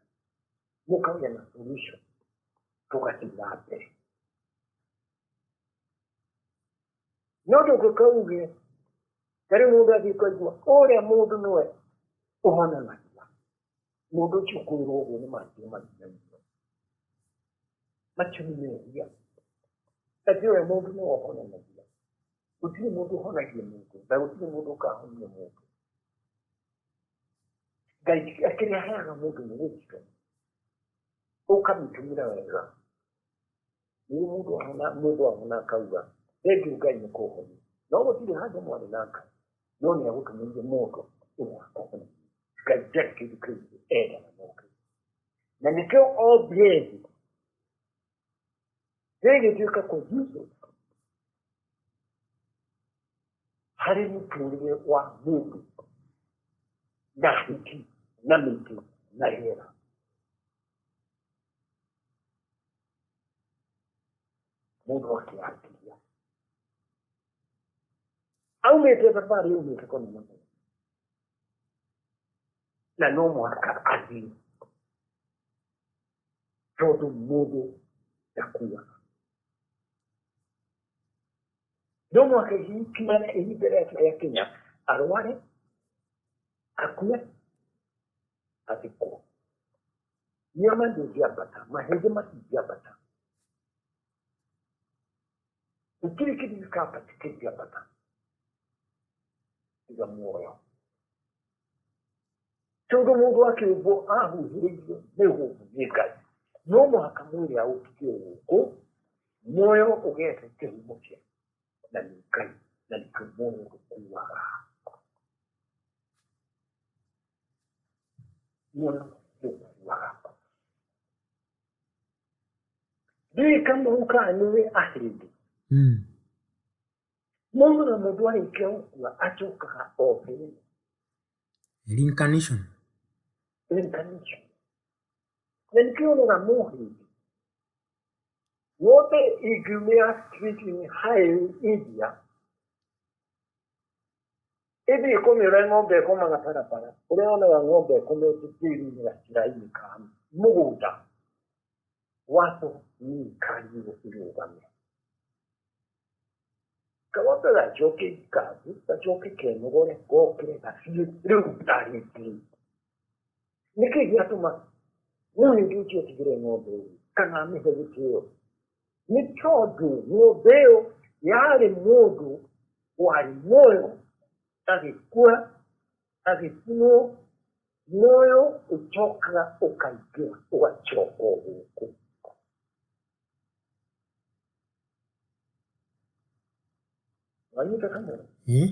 Mũkagĩa na solution tũgathiĩ na mbere. No ndũngĩũka uge ta rĩu mũndũ athiĩ kũigua ũrĩa mũndũ nĩwe ũhonanagia. Mũndũ ũcio kwĩrwo ũguo nĩ macio mahinyania. Macio nĩ mehia. Atĩ ũrĩa mũndũ nĩwe ũhonanagia. Gũtirĩ mũndũ ũhonagia mũndũ na gũtirĩ mũndũ ũkahonia mũndũ. Ngai kĩrĩa aheaga mũndũ nĩ wisdom. Ũkamĩtũmĩra wega. Nĩguo mũndũ ahona, mũndũ ahona akauga thengiũ Ngai nĩ kũhonia. No gũtirĩ handũ mwarĩ na Ngai, no nĩ agũtũmĩire mũndũ ũrĩa akũhonia. Ngai ndarĩ kĩndũ kĩngĩ endaga no kĩu. Na nĩkĩo ombire thĩ. Thĩ ĩgĩtuĩka conducive harĩ mũtũrĩre wa mũndũ na hiti na mĩtĩ na rĩera. Mũndũ akĩanjia aumĩte thabarĩ aumĩte kũnene mũno na no mũhaka athiĩ tondũ mũndũ ndakuaga. No mũhaka ihinda rĩake rĩakinya arware, akue, athikwo. Nyama ndĩngĩambata, mahĩndĩ matingĩambata, gũtirĩ kĩndũ gĩkambata kĩngĩambata tiga muoyo. Tondũ mũndũ akĩũmbwo ahuhĩrĩirio mĩhũmũ nĩ Ngai, no mũhaka mwĩrĩ aũtige gũkũ, muoyo ũgethe kĩhumo kĩa na nĩ Ngai, na nĩkĩo muoyo ndũkuaga. Muoyo ndũkuaga. Ndiũĩ Kamau kana nĩũĩ Ahĩndĩ. Mũndũ na mũndũ arĩkia gũkua acokaga o thĩ. Reincarnation. Reincarnation. Na nĩkĩo wonaga Mũhĩndĩ ng'ombe ingiumĩra street-inĩ highway India ĩthiĩ ĩkome ũrĩa ng'ombe ĩkomaga barabara, ũrĩa wonaga ng'ombe ĩkomete tĩri-inĩ gacĩra-inĩ ka mũgũnda, watho nĩ ĩkarirwo ĩrũgame. Kang'ombe gacoke ikathi, gacoke kenogore, gokĩre gathiĩ rĩu tarĩngĩ. Nĩkĩ gĩatũma mũhĩndĩ ũcio atigĩre ng'ombe ũguo kana amĩhe gĩtĩo? Nĩ tondũ ng'ombe ĩyo yarĩ mũndũ warĩ muoyo, agĩkua, agĩcinwo, muoyo ũcokaga ũkaingĩra ũgacoka o gũkũ. Wanyita Kamau? Ĩĩ.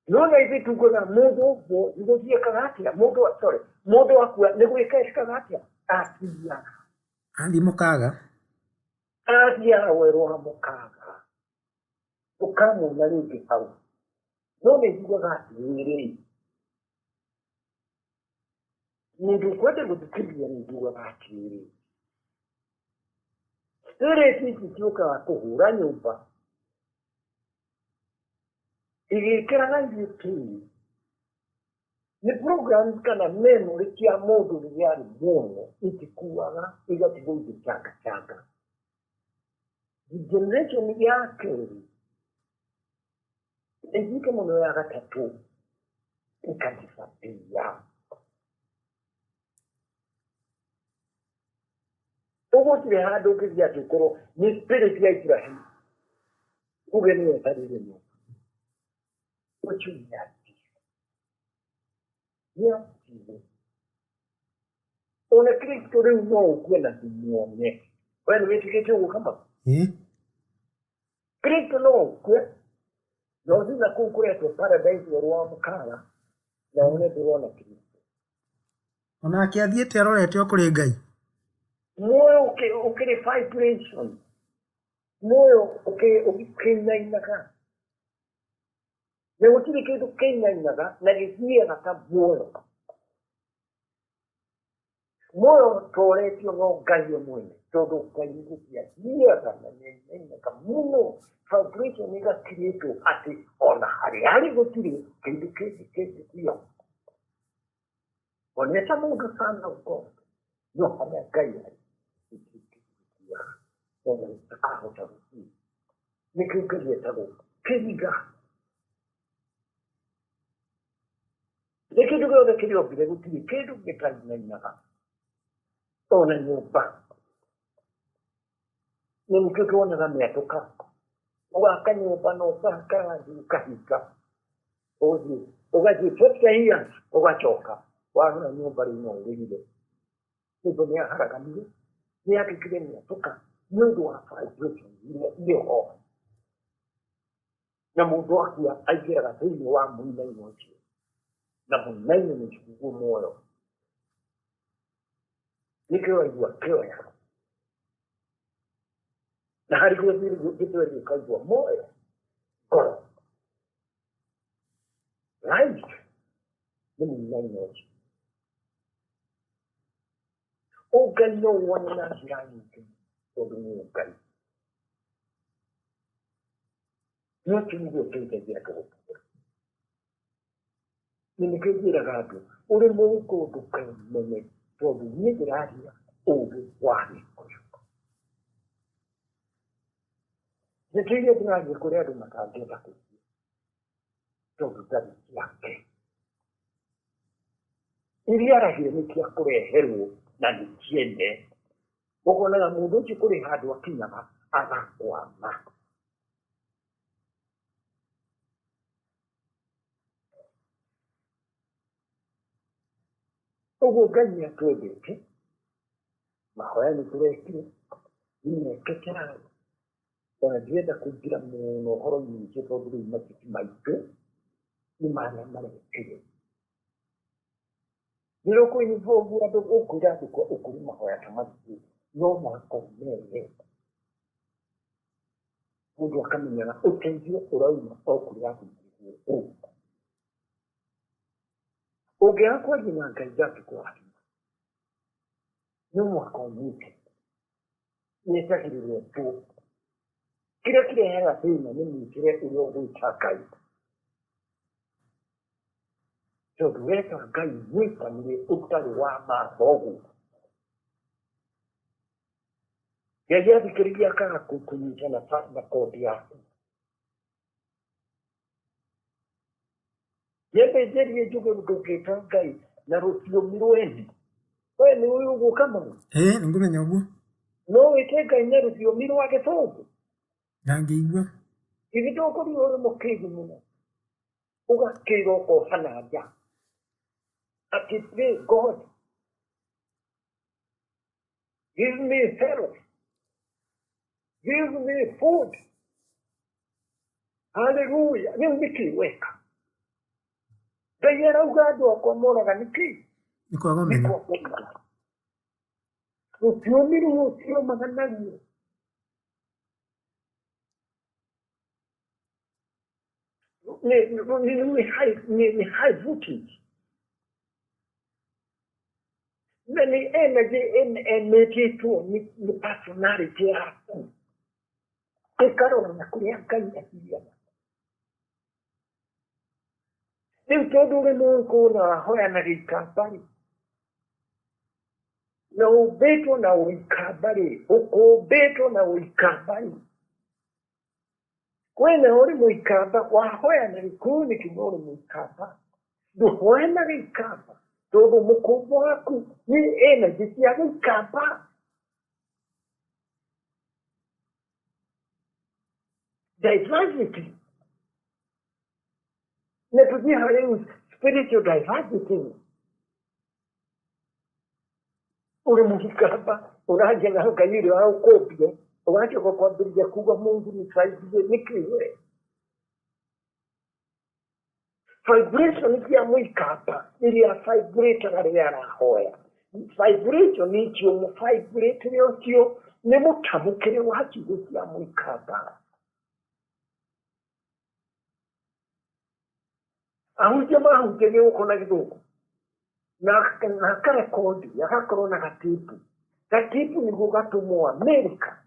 No na ithuĩ tugaga mũndũ ũguo nĩ gũthiĩkaga atĩa? Mũndũ, sorry, mũndũ akua nĩ gwĩka ekaga atĩa? Athiaga. Athiĩ mũkaga. Athiaga werũ wa mũkaga. Ũkamuona rĩngĩ hau. No nĩ njugaga atĩrĩrĩ, mũndũ ũkwenda gũthikĩrĩria nĩ njugaga atĩrĩrĩ, spirit ici ciũkaga kũhũra nyũmba igĩkĩraga ithuĩ tĩri nĩ programs kana memory cia mũndũ rĩrĩa arĩ muoyo itikuaga, igatigwo igĩcangacanga. Generation ya kerĩ ĩthiĩte mũno ya gatatũ ĩkadisappear. Ũguo gũtirĩ handũ ũngĩthiĩ atĩ ũkorwo nĩ spirit ya Ibrahim uge nĩwe ĩtarĩire nyũmba. Ũcio nĩ athire, nĩ athire. Ona Kristo rĩu no ũkue na ndũmuone. We nĩ wĩtĩkĩtie ũguo Kamau? Ĩĩ. Kristo no ũkue na ũthiĩ na kũu kũretwo paradise werũ wa mũkara na wone ndũrona Kristo. Onake athiĩte arorete o kũrĩ Ngai. Muoyo ũkĩrĩ vibration, muoyo ũkĩinainaga, na gũtirĩ kĩndũ kĩinainaga na gĩthiaga ta muoyo. Muoyo ũtoretio no Ngai we mwene, tondũ Ngai nĩ gũthiĩ athiaga na nĩ ainainaga mũno, vibration ĩgakirĩtwo atĩ ona harĩa arĩ gũtirĩ kĩndũ kĩngĩ kĩngĩthia. Ona eta mũndũ son of God, no harĩa Ngai arĩ gũtirĩ kĩndũ gĩthiaga, ona ahota gũthiĩ. Nĩkĩo Ngai etagwo kĩriga. Nĩ kĩndũ gĩothe kĩrĩa ombire gũtirĩ kĩndũ gĩtainainaga, ona nyũmba. Na nĩkĩo tuonaga mĩatũka, ũgaka nyũmba na ũkahaka rangi ũkahinga, ũgathiĩ ũgathiĩ 40 years ũgacoka warora nyũmba rĩu no ũrĩrire. Nyũmba nĩ yaharaganire, nĩ yatuĩkire mĩatũka. Nĩ ũndũ wa vibration iria irĩ ho. Na mũndũ akua aingĩraga thĩinĩ wa mũinaino ũcio, na mũinaino nĩguo muoyo. Nĩkĩo waigua kĩoya. Na harĩ gĩthweri ũkaigua muoyo, ngoro. Life nĩ mũinaino ũcio. Ũngai no wone na njĩra nyingĩ tondũ nĩ ũngai. No ũcio nĩguo ũteithagia andũ gũtũũra. Na nĩkĩo njĩraga andũ, ũrĩ mũgĩkũyũ ndũkemene tondũ niĩ ndĩraria ũgĩ wa Gĩkũyũ. Ndeto iria ndĩraria kũrĩ andũ matangĩenda kũigua tondũ ndarĩ ciake. Iria aragio nĩ cia kũreherwo na nĩ ciene. Ũkonaga mũndũ ũcio kũrĩ handũ akinyaga agakwama. Ũguo Ngai nĩ atwendete, mahoya nĩ tũrekire, nĩ mekĩte, ona ndirenda kũingĩra mũno ũhoro-inĩ ũcio tondũ rĩu macio ti maitũ, nĩ marĩa marekire. Rĩrĩa ũkũ-involve andũ, ũkwĩra andũ ũkũrĩ mahoya ta macio, no mũhaka ũmere. Mũndũ akamenyaga ũteithio ũrauma o kũrĩ andũ marĩ gũkũ. Ũngĩaga kwaria na Ngai ndangĩkũrathima. No mũhaka ũmwĩte. Nĩetagĩrĩrwo tu. Kĩrĩa kĩrehaga thĩna nĩ mwĩkĩre ũrĩa ũgwĩta Ngai. Tondũ weta Ngai mwĩtanĩre ũtarĩ wa mathogu. Ngai athikĩrĩria akaga kũnyita na kondi yaku. Nyambe njarie njuge ndũngĩta Ngai na rũthiomi rweni. We nĩ ũĩ ũguo Kamau? Ĩĩ nĩngũmenya ũguo. No wĩte Ngai na rũthiomi rwa Gĩthũngũ? Ndangĩigua. Githĩ ndũkũrigwo ũrĩ mũkĩgu mũno? Ũgakĩra ũkoha na nja. Atĩ pray God give me health, give me food. Hallelujah. Rĩu nĩkĩ weka? Ngai arauga andũ akwa moraga nĩkĩ? Nĩ kwaga Nĩ ũmenyo. kwaga ũmenyo. Rũthiomi rũu ũthiomaga naruo. Nĩ high voltage. Na nĩ energy ĩmĩtĩtwo nĩ personality yaku. Ĩkarora na kũrĩa Ngai athiaga. Rĩu tondũ ũrĩ mũgĩkũyũ na wahoya na gĩikamba rĩ, na ũmbĩtwo na ũikamba rĩ, ũkũmbĩtwo na ũikamba rĩ, we na ũrĩ mũikamba, wahoya na Gĩkũyũ nĩkĩ no ũrĩ mũikamba? Ndũhoe na gĩikamba tondũ mũkũmbo waku nĩ energy cia gĩikamba. Diversity. Na tũthiĩ harĩ spiritual diversity. Ũrĩ mũikamba ũraria na Ngai ũrĩa waũkũmbire, ũgacoka kwambĩrĩria kuga Mungu nisaidie nĩkĩ we? Vibration cia mũikamba iria vibrataga rĩrĩa arahoya. Vibration icio mũvibrate ũcio nĩ mũtamũkĩre wa ciugo cia mũikamba. Ahunjia mahunjagia gũkũ na Gĩthũngũ na akarekondi agakorwo na gatĩpu. Gatĩpu nĩguo gatũmwo Amerika.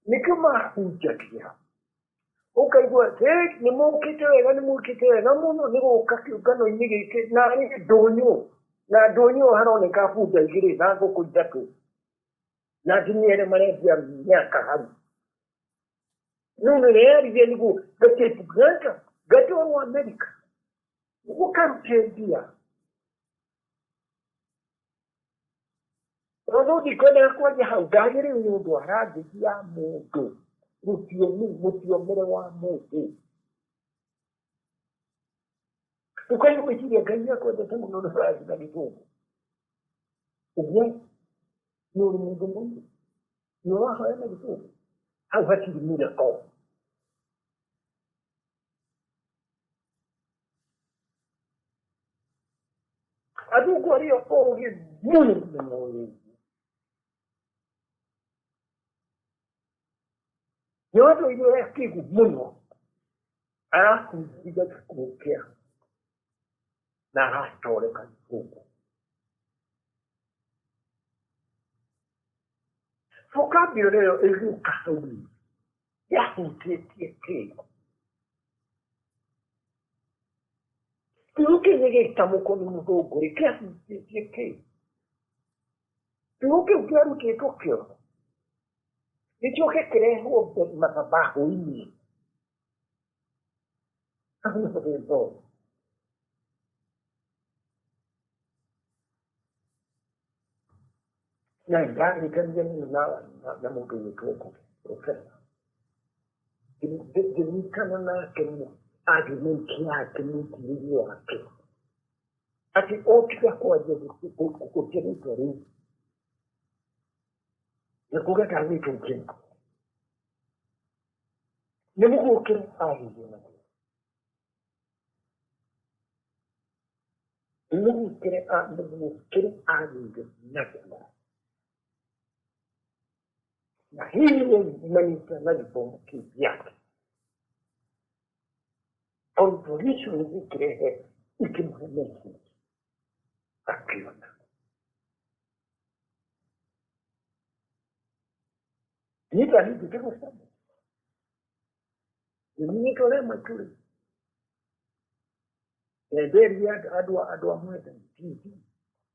Nĩkĩo mahunjagia. Ũkaigua nĩ mũkĩte wega, nĩ mũkĩte wega mũno nĩ gũka kĩũngano-inĩ gĩkĩ na rĩ ndũnyũ. Na ndũnyũ haroneka bunda igĩrĩ na ngũkũ ithatũ. Na atumia arĩa marendia mĩaka hau. No nĩreyaririe nĩguo gatĩpu gaka gatwarwo Amerika. Nĩguo karute mbia. Tondũ ndikwendaga kwaria hau ndagĩrĩirwo nĩ ũndũ wa language ya mũndũ, rũthiomi, mũthiomere wa mũndũ. Ndũkaige gwĩciria Ngai nĩ akwendete mũno nĩ ũrathi na Gĩthũngũ. Ũguo nĩ ũrĩ mũndũ mũirũ. Nĩ ũrahoya na Gĩthũngũ, hau hatirĩ miracle. Athũngũ arĩa ogĩ mũno nĩ moĩ ũguo. Nĩ andũ aingĩ akĩgu mũno arahunjia gĩkuũ kĩa na aratoreka gĩthũngũ. Vocabulary ĩyo ĩgĩũka hau yahutĩtie kĩ? Kiugo kĩu gĩgĩtamũkwo nĩ mũthũngũ rĩ, kĩahutĩtie kĩ? Kiugo kĩu kĩarutĩtwo kĩoro gĩcoke kĩrehwo mathabahu-inĩ. Hau nĩho gĩthomo. Na ndarĩkania mũno na mũndũ ũgwĩtwo Ngũgĩ, professor. Ngĩnyitana nake mũno argument yake, mwĩcirĩrie wake, atĩ o tiga kwanjia gũtia rĩtwa rĩu nĩ kuga ndagwĩtwo Jane, nĩ mũgũkĩre agĩire naguo, nĩ mũgũkĩre agĩire naguo. Na hihi nĩ yumanĩte na gĩthomo kĩu gĩake, contradiction gĩkĩrehe ikĩmũhe message akĩona. Niĩ ndahingĩte gũcama nĩnyitwo ũrĩa maitũ rĩ enderie andũ a Mwendani TV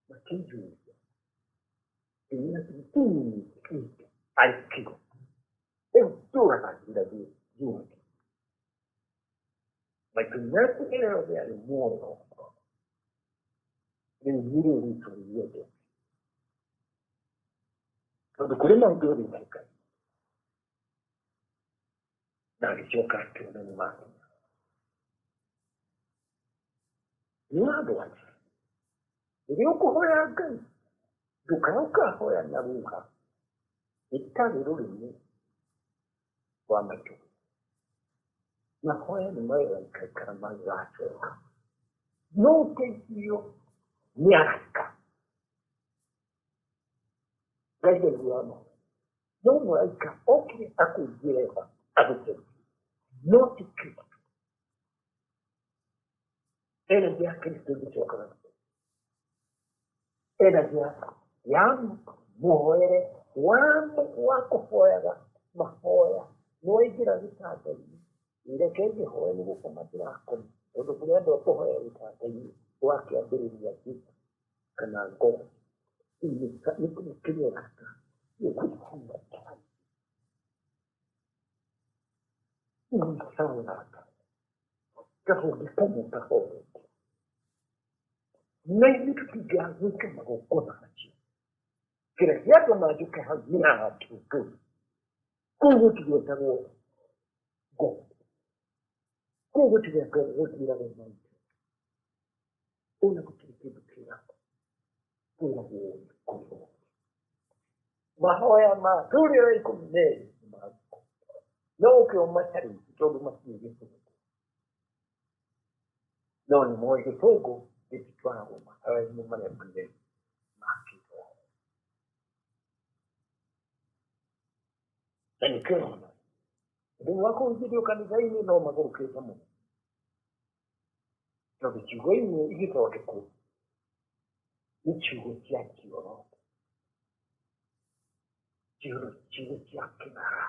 makĩnjũria IQ rĩu tũraga njĩra njũĩ maitũ mekũrĩa yothe arĩ muoyo rĩu nĩrĩo rĩtwa rĩende tondũ kũrĩ maũndũ ũrĩte na agĩcoka akĩona nĩ makinya. Nĩ andũ acio rĩrĩa ũkũhoya Ngai ndũkae ũkahoya na lugha ĩtarĩ rũrĩmĩ rwa maitũ. Mahoya nĩ magaikaikara magĩgacoka, no ũteithio nĩ araika. Ngai ndaiguaga mahoya, no mũraika okire akũigĩre tha agũteithie, no ti Kristo. Energy ya Kristo ndĩcokaga, energy ya mũhoere wa kũhoyaga mahoya. Nĩwaingĩra gĩtanda-inĩ, reke ngĩhoe nĩ gũkoma ndĩrakoma, tondũ kũrĩ andũ a kũhoya gĩtanda-inĩ wakĩambĩrĩria thĩ kana ngoro nĩ kĩrĩa ũraka. Ũraka kahũngĩ kamwe kahoete, na ithuĩ tũtingĩagwĩka magongona macio. Kĩrĩa gĩatũma njũke hau nĩ haha tũtũ kũu gũtigwetagwo ngo, kũu gũtigwetagwo, gũtiragwo maitũ, ona gũtirĩ kĩndũ kĩragwo, kwĩragwo kũrĩho mahoya ma tũrĩ 12 nĩ no ũkĩo macarĩtie tondũ matiũĩ Gĩthũngũ, no nĩ moĩ Gĩthũngũ gĩtitwaragwo mahoya-inĩ marĩa manene ma kĩroho. Na nĩkĩo ũrona ũndũ wa kũhunjĩrio kanitha-inĩ no magũrũkĩte mũno, tondũ ciugo imwe igĩthondekwo nĩ ciugo cia kĩoro, ciugo cia kĩng'ara,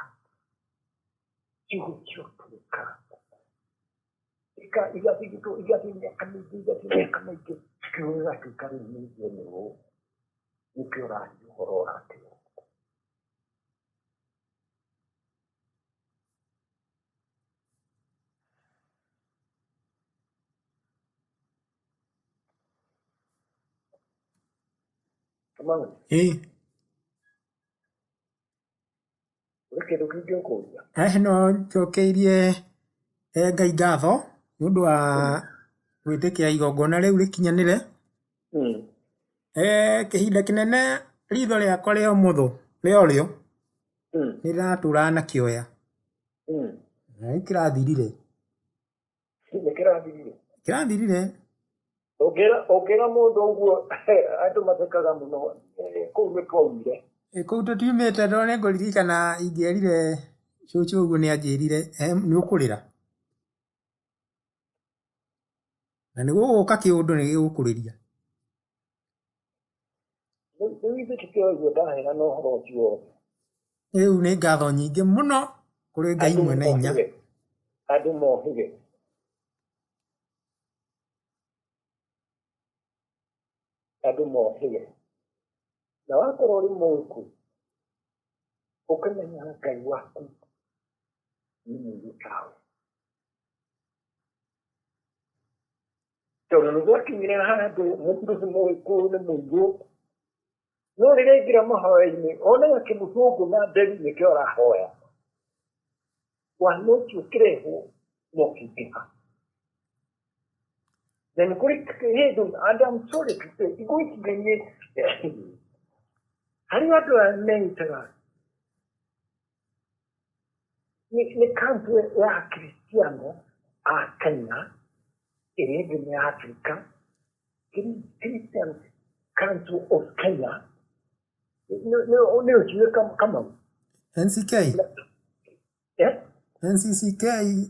ciugo cia ũtuĩka, igathigitwo, igathiĩ mĩaka mĩingĩ, igathiĩ mĩaka mĩingĩ, kiugo gĩgatuĩka rĩu nĩ general. Nĩkĩo ũraria ũhoro wakĩo. Kamau, Ĩĩ. Kũrĩ kĩndũ kĩngĩ ũkũria? No njokeirie Ngai ngatho nĩ ũndũ wa gwĩtĩkĩra igongona rĩu rĩkinyanĩre. Kĩhinda kĩnene ritho rĩakwa rĩa ũmotho rĩa ũrĩo. Nĩ ndĩratũraga na kĩoya. Na rĩu kĩrathirire. Nĩ kĩrathirire. Kĩrathirire. Ũngĩra mũndũ ũguo andũ mathekaga mũno, kũu nĩ twaumire. Kũu tũtiumĩte no nĩ ngũririkana ingĩerire cũcũ ũguo nĩ anjĩrire nĩ ũkũrĩra. Na nĩ gũgũka kĩũndũ nĩ gĩgũkũrĩria. Rĩu ithuĩ tũkĩoĩ ũguo ndaheana ũhoro ũcio wothe. Rĩu nĩ ngatho nyingĩ mũno kũrĩ Ngai mwene hinya. Andũ mohĩge. Andũ mohĩge. Na wakorwo ũrĩ mũiku, ũkĩmenya Ngai waku nĩ mũiru tawe. Tondũ nĩ gwakinyire handũ mũndũ nĩ mũgĩkũyũ nĩ mũirũ, no rĩrĩa aingĩra mahoya-inĩ onaga kĩmũthũngũ na nderi nĩkĩo arahoya. Wana ũcio ũkĩrehwo na ũkĩingĩha. Na nĩ kũrĩ hĩndĩ, and I'm sorry to say, ngwĩciria niĩ harĩ andũ aya meitaga nĩ kampu ya Akristiano a Kenya ĩrĩa ĩngĩ nĩ ya Afrika, Christian Council of Kenya, nĩ ũciũĩ Kamau? NCK? Eh? NCCK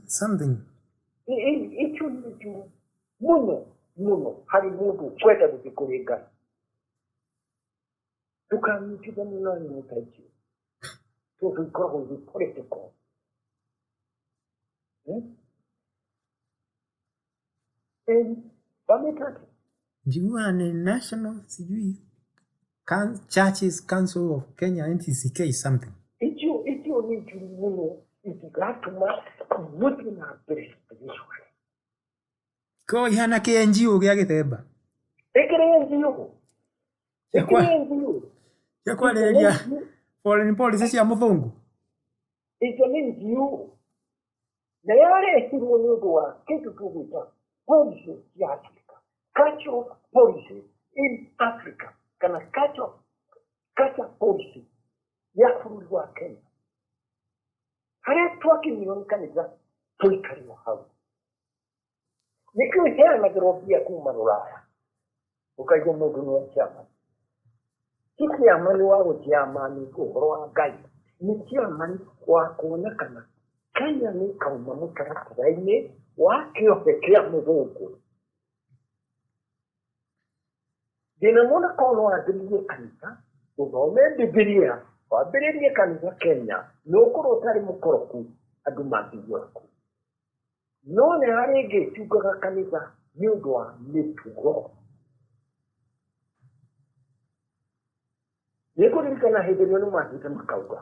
something. Icio nĩ njũru mũno mũno harĩ mũndũ ũkwenda gũthiĩ kũrĩ Ngai. Ndũkanyitithanio na nyamũ ta icio tondũ ikoragwo irĩ political. Wamĩta atĩa? Njiguaga nĩ National sijui Churches Council of Kenya NCCK something. Icio nĩ njũru mũno itigatũma mũthiĩ na mbere spiritually. Ko ihana kĩ NGO gĩa gĩthemba. Ĩkĩrĩ NGO. Ĩkĩrĩ NGO. Cia kwarĩrĩria foreign policy cia mũthũngũ. Icio nĩ NGO. Na yarehirwo nĩ ũndũ wa kĩndũ tũgwĩta policy ya Africa. Cultural policy in Africa. Kana culture policy ya bũrũri wa Kenya. Harĩa twakinyirwo nĩ kanitha tũikare o hau. Nĩkĩo iheanagĩrwo mbia kuma Rũraya. Ũkaigua mũndũ nĩ wa chairman. Ti chairman wa gũchairman ũhoro wa Ngai, nĩ chairman wa kuona kana Kenya nĩ ĩkauma mũtaratara-inĩ wa kĩohe kĩa mũthũngũ. Thĩna mũno korwo no wambĩrĩrie kanitha, ũthome Bibilia, wambĩrĩrie kanitha Kenya, nĩ ũkorwo ũtarĩ mũkoroku, andũ mangĩigua kũ. No nĩ harĩ ĩngĩ ĩcungaga kanitha nĩ ũndũ wa mĩtugo. Nĩ ngũririkana hĩndĩ ĩmwe nĩ mathiĩte makauga,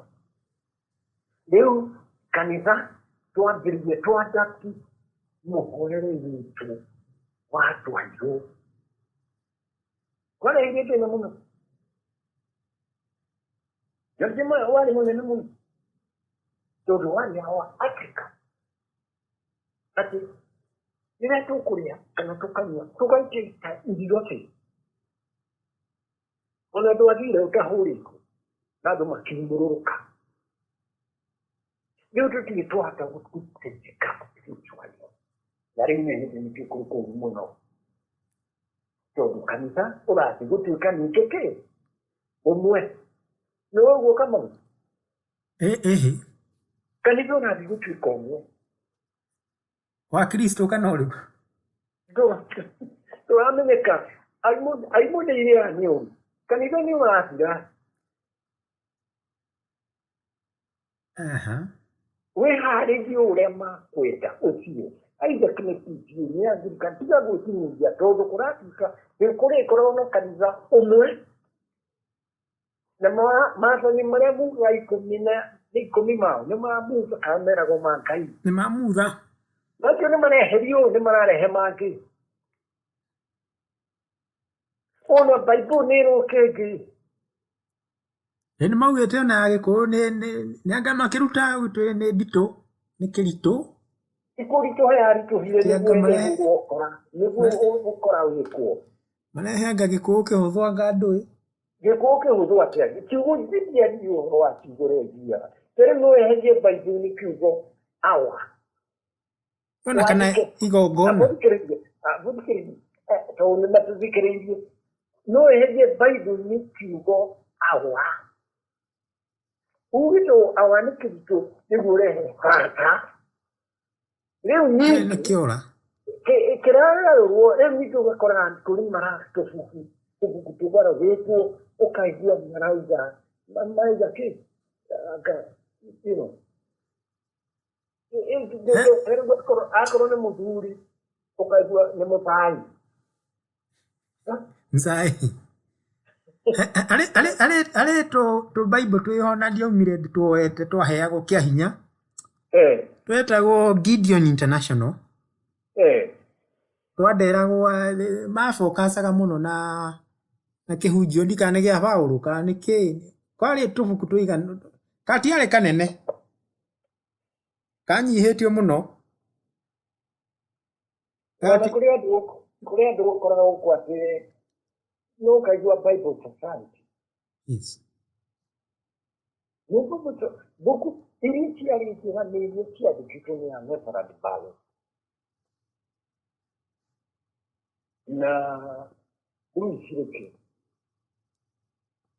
rĩu kanitha twambĩrĩrie twadapti mũhoere witũ wa andũ airũ. Kwarehire thĩna mũno. George warĩ mũnene mũno tondũ warĩ wa Africa. Atĩ rĩrĩa tũkũrĩa kana tũkanyua tũgaikia ita irio thĩ. Ona ndwathire ũtahũrĩtwo na andũ makiumũrũrũka. Rĩu tũtirĩ twahota gũteithĩka spiritually. Na rĩu nĩ hĩndĩ ningĩ kũrĩ kũũru mũno. Tondũ kanitha ũrathiĩ gũtuĩka ningĩ kĩ? Ũmwe. Nĩ ũguo Kamau? Ĩhĩ. Kanitha ũrathiĩ gũtuĩka ũmwe. Wa Kristo kana ũrĩkũ? Ndũramenyeka. Aimũ nĩ irĩa nĩ ũru. Kanitha nĩ ũrathira. Wĩharĩrie ũrĩa makwenda ũthiĩ. Isaac nĩ PTA nĩ Anglican tiga gwĩkinyithia tondũ kũratuĩka nĩ kũrĩkoragwo na kanitha ũmwe na maathani marĩa muga ikũmi na nĩ ikũmi mao nĩ ma Musa kana meragwo ma Ngai. Nĩ ma Mutha. Macio nĩ mareherio nĩ mararehe mangĩ. Ona Bible nĩ ĩroka ĩngĩ. Nĩ maugĩte ona ya Gĩkũyũ nĩ anga makĩruta gwitũ nĩ nditũ nĩ kĩritũ. Kũritũha yaritũhire nĩguo ũkora nĩguo ũkora wĩkwo. Marehe anga Gĩkũyũ kĩhũthũ anga ndũĩ. Gĩkorwo kĩhũthũ atĩa? Kiugo ndingĩaria ũhoro wa kiugo ũrĩa ũiguaga. Tondũ no weherie Bible-inĩ kiugo awa. Ona kana Wandĩke. igongona. Mũthikĩrĩrie, mũthikĩrĩrie, tondũ nĩ matũthikĩrĩirie. No weherie Bible-inĩ kiugo awa. Uge tondũ awa nĩ kĩritũ nĩguo ũrehe bata. Rĩu Nĩ ningĩ kĩora. Kĩragarũrwo rĩu ningĩ ũgakora kũrĩ mara tũbuku tũbuku tũgarũrĩtwo ũkaigua marauga marauga kĩ anga you know akorwo nĩ mũthuri ũkaigua nĩ mũthai. Nzai. Arĩ arĩ arĩ arĩ tũ tũ Bible twĩho na ndiaumire tuoete twaheagwo kĩa hinya. Twetagwo Gideon International. Twanderagwo mabokacaga mũno na na kĩhunjio ndikana nĩ gĩa Paũlũ kana nĩ kĩ. Kwarĩ tũbuku tũigana gatiarĩ kanene. Kanyihĩtio mũno. Ona kũrĩ andũ kũrĩ andũ ũkoraga gũkũ atĩ no ũkaigua Bible Society. Yes. Nĩ mbuku iria ciarĩ njega nĩ iria ciandĩkĩtwo nĩ a Reverend Barrow. Na rĩu cirĩkĩ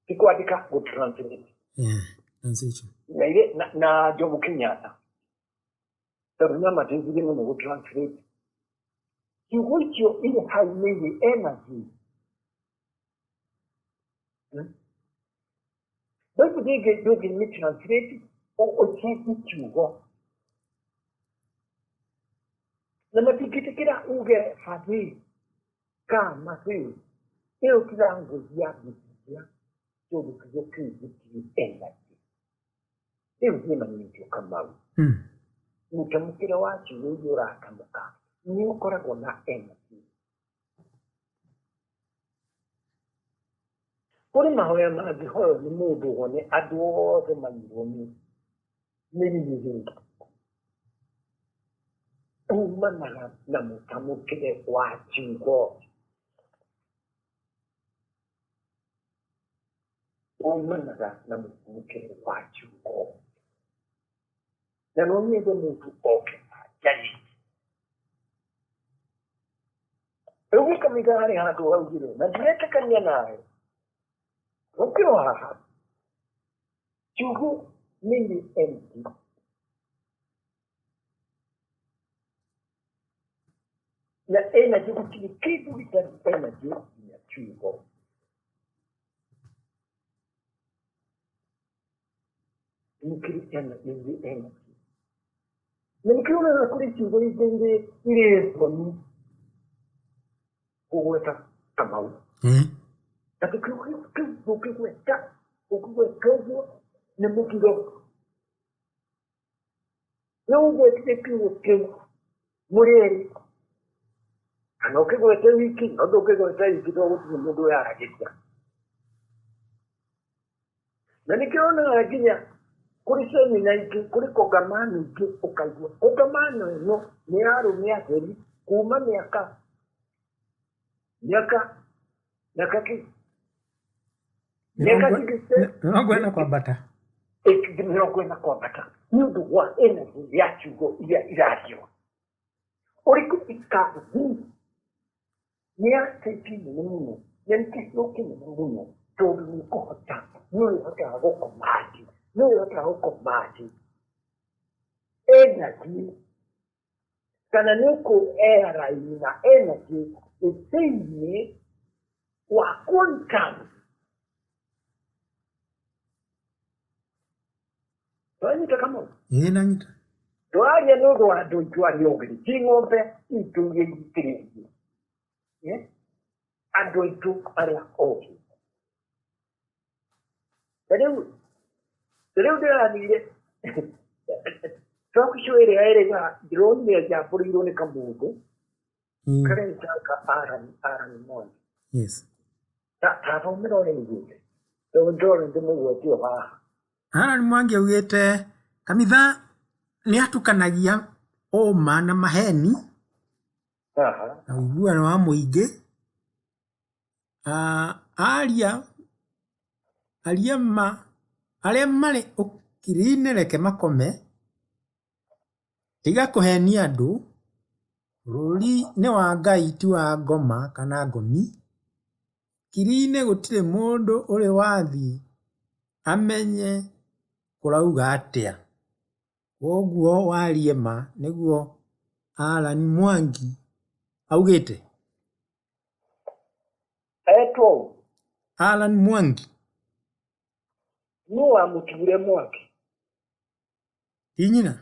ti kwandĩka gũ translate. Yeah, translation. Na ire na Jomo Kenyatta tondũ nĩ amateithirie mũno gũ translate. Ciugo icio irĩ hau nĩ irĩ energy. Bible ndĩngĩ ndũngĩmĩ translate ũcenjie kiugo. Na matingĩtĩkĩra uge fadhili ka Matthew ĩyo ti language ya Bibilia tondũ kiugo kĩu gĩtirĩ energy. Rĩu nĩmanyitio Kamau. Mũtamũkĩre wa ciugo iria ũratamũka nĩ ũkoragwo na energy. Kũrĩ mahoya mangĩhoywo nĩ mũndũ wone andũ othe maiyũrwo nĩ nĩ riri umanaga na mũtamũkĩre wa kiugo. Umanaga na mũtamũkĩre wa kiugo. Na no nyende mũndũ oke anjarie. Rĩu gĩkamĩga harĩ handũ haugire na ndiretĩkania nawe. Ũkĩrwo haha kiugo nĩ irĩ empty. Na energy gũtirĩ kĩndũ gĩtarĩ energy nginya kiugo. Nĩ kĩrĩ energy energy. Na nĩkĩo ũroona kũrĩ ciugo ingĩ irĩ irĩ thoni kũgweta Kamau. Atĩ kiugo kĩu ũngĩgweta ũngĩgweta ũguo nĩ mũgiro. No ũgwetire kiugo kĩu mũrĩ erĩ kana ũkĩgwete wiki no ndũngĩgweta wiki tondũ gũtirĩ mũndũ ũyaragĩria. Na nĩkĩo wonaga nginya kũrĩ semina ingĩ kũrĩ kongamano ingĩ ũkaigua kongamano ĩno nĩ ya arũme atheri kuma mĩaka mĩaka mĩaka kĩ mĩaka 60 40 kwambata. 40 kwambata nĩ ũndũ wa energy ya ciugo iria irario. Ũrĩkũ ikathi nĩ ya kĩndũ nene mũno na nĩ kĩheo kĩnene mũno tondũ nĩ ũkũhota nĩ ũrĩhotaga gũkomandi nĩ ũrĩhotaga gũkomandi energy kana nĩ ũkũ airline na energy thĩinĩ wa quantum. Twanyita Kamau? Ĩĩ nanyita. Tũraria nĩ ũndũ wa andũ aitũ arĩa ogĩ ti ng'ombe itũ iria igitĩrĩirio. Andũ aitũ arĩa ogĩ. Ta rĩu ndĩrathire talk show ĩrĩa ĩrĩga ndĩronire njambũrĩirwo nĩ kamũndũ karetaga Aaron Aaron Mwangi. Yes. Ta thomera ũrĩa augĩte tondũ ndĩrona ndĩmũgwetio haha. Aaron Mwangi augĩte kanitha nĩ atukanagia ũma na maheni na ũiguano wa mũingĩ. Aria Aria ma arĩa marĩ ũkiri-inĩ reke makome, tiga kũhenia andũ, bũrũri nĩ wa Ngai ti wa ngoma kana ngomi, kiri-inĩ gũtirĩ mũndũ ũrĩ wathiĩ amenye kũrauga atĩa. Kwoguo warie ma nĩguo Allan Mwangi augĩte. Etwo ũ? Allan Mwangi. Nũ wamũtuire Mwangi? Ti nyina?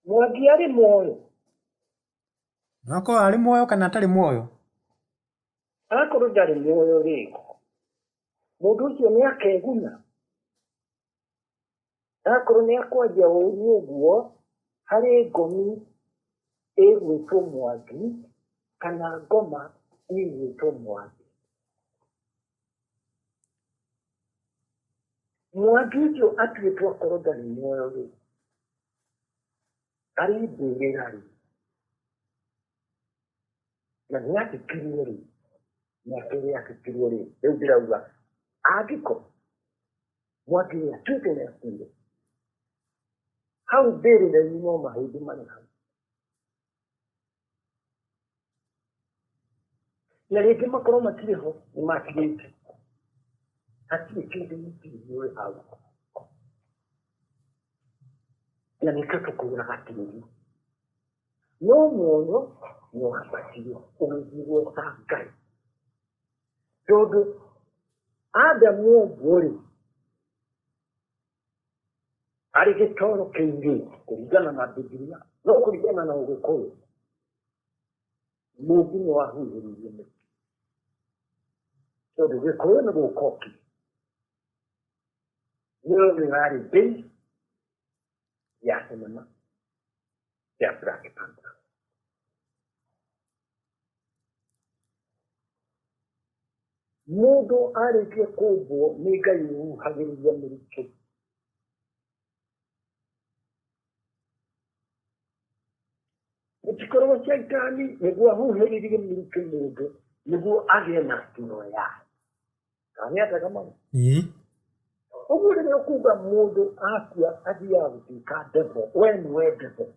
Mwangi arĩ muoyo? No akorwo arĩ muoyo kana atarĩ muoyo. Akorwo ndarĩ muoyo rĩ, mũndũ ũcio nĩ akeguna? Akorwo nĩ akwaria ũru ũguo harĩ ngomi ĩgwĩtwo Mwangi kana ngoma ĩgwĩtwo Mwangi. Mwangi ũcio atuĩtwo akorwo ndarĩ muoyo rĩ, arĩ mbĩrĩra rĩ, na nĩ athikirwo rĩ, mĩaka ĩrĩa athikirwo rĩ, rĩu ndĩrauga angĩkorwo Mwangi ũyũ atuĩtwo nĩ akuire, hau mbĩrĩra-inĩ no mahĩndĩ marĩ hau. Na rĩngĩ makorwo matirĩ ho, nĩ matigĩte. Hatirĩ kĩndũ gĩtirĩ ũrĩ hau. Na nĩkĩo tũkũraga tĩri. No muoyo nĩ wambatirio ũgĩthiĩ gwetha Ngai. Tondũ Adamu ũguo rĩ, arĩ gĩtoro kĩu rĩ, kũringana na Bibilia, no kũringana na Ũgĩkũyũ, mũmbi nĩ wahuhĩrĩirie mĩtĩ. Tondũ Gĩkũyũ nĩ gũka okire. Nĩyo ĩrarĩ base ya cinema ya Black Panther. Mũndũ arĩkia kũmbwo nĩ Ngai ũhuhagĩrĩria mĩrukĩ. Gũtikorwo caitani nĩguo ahuhĩrĩrie mĩrukĩ mũndũ nĩguo agĩe na turo yake. Kana nĩ atega mau? Ĩĩ. Ũguo rĩrĩa ũkuga mũndũ akua athiaga gũtuĩka devil, we nĩwe devil.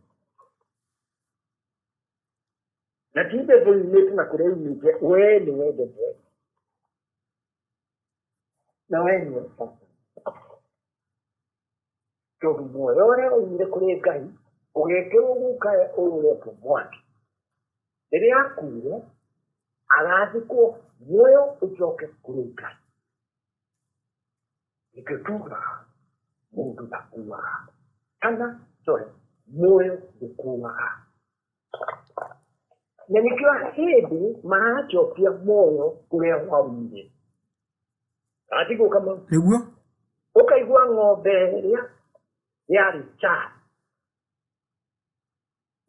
Na ti devil yumĩte na kũrĩa yumĩte, we nĩwe devil. Na we nĩwe Satan. Tondũ muoyo ũrĩa waumire kũrĩ Ngai ũgĩkĩrwo guka ũyũ ũretwo Mwangi. Rĩrĩa akuire agathikwo muoyo ũcoke kũrĩ Ngai. Nĩkĩo tugaga mũndũ ndakuaga kana sorry muoyo ndũkuaga. Na nĩkĩo hĩndĩ maracokia muoyo kũrĩa waumire. Atigwo kama Nĩguo. Ũkaigua ng'ombe ĩrĩa yarĩ caa.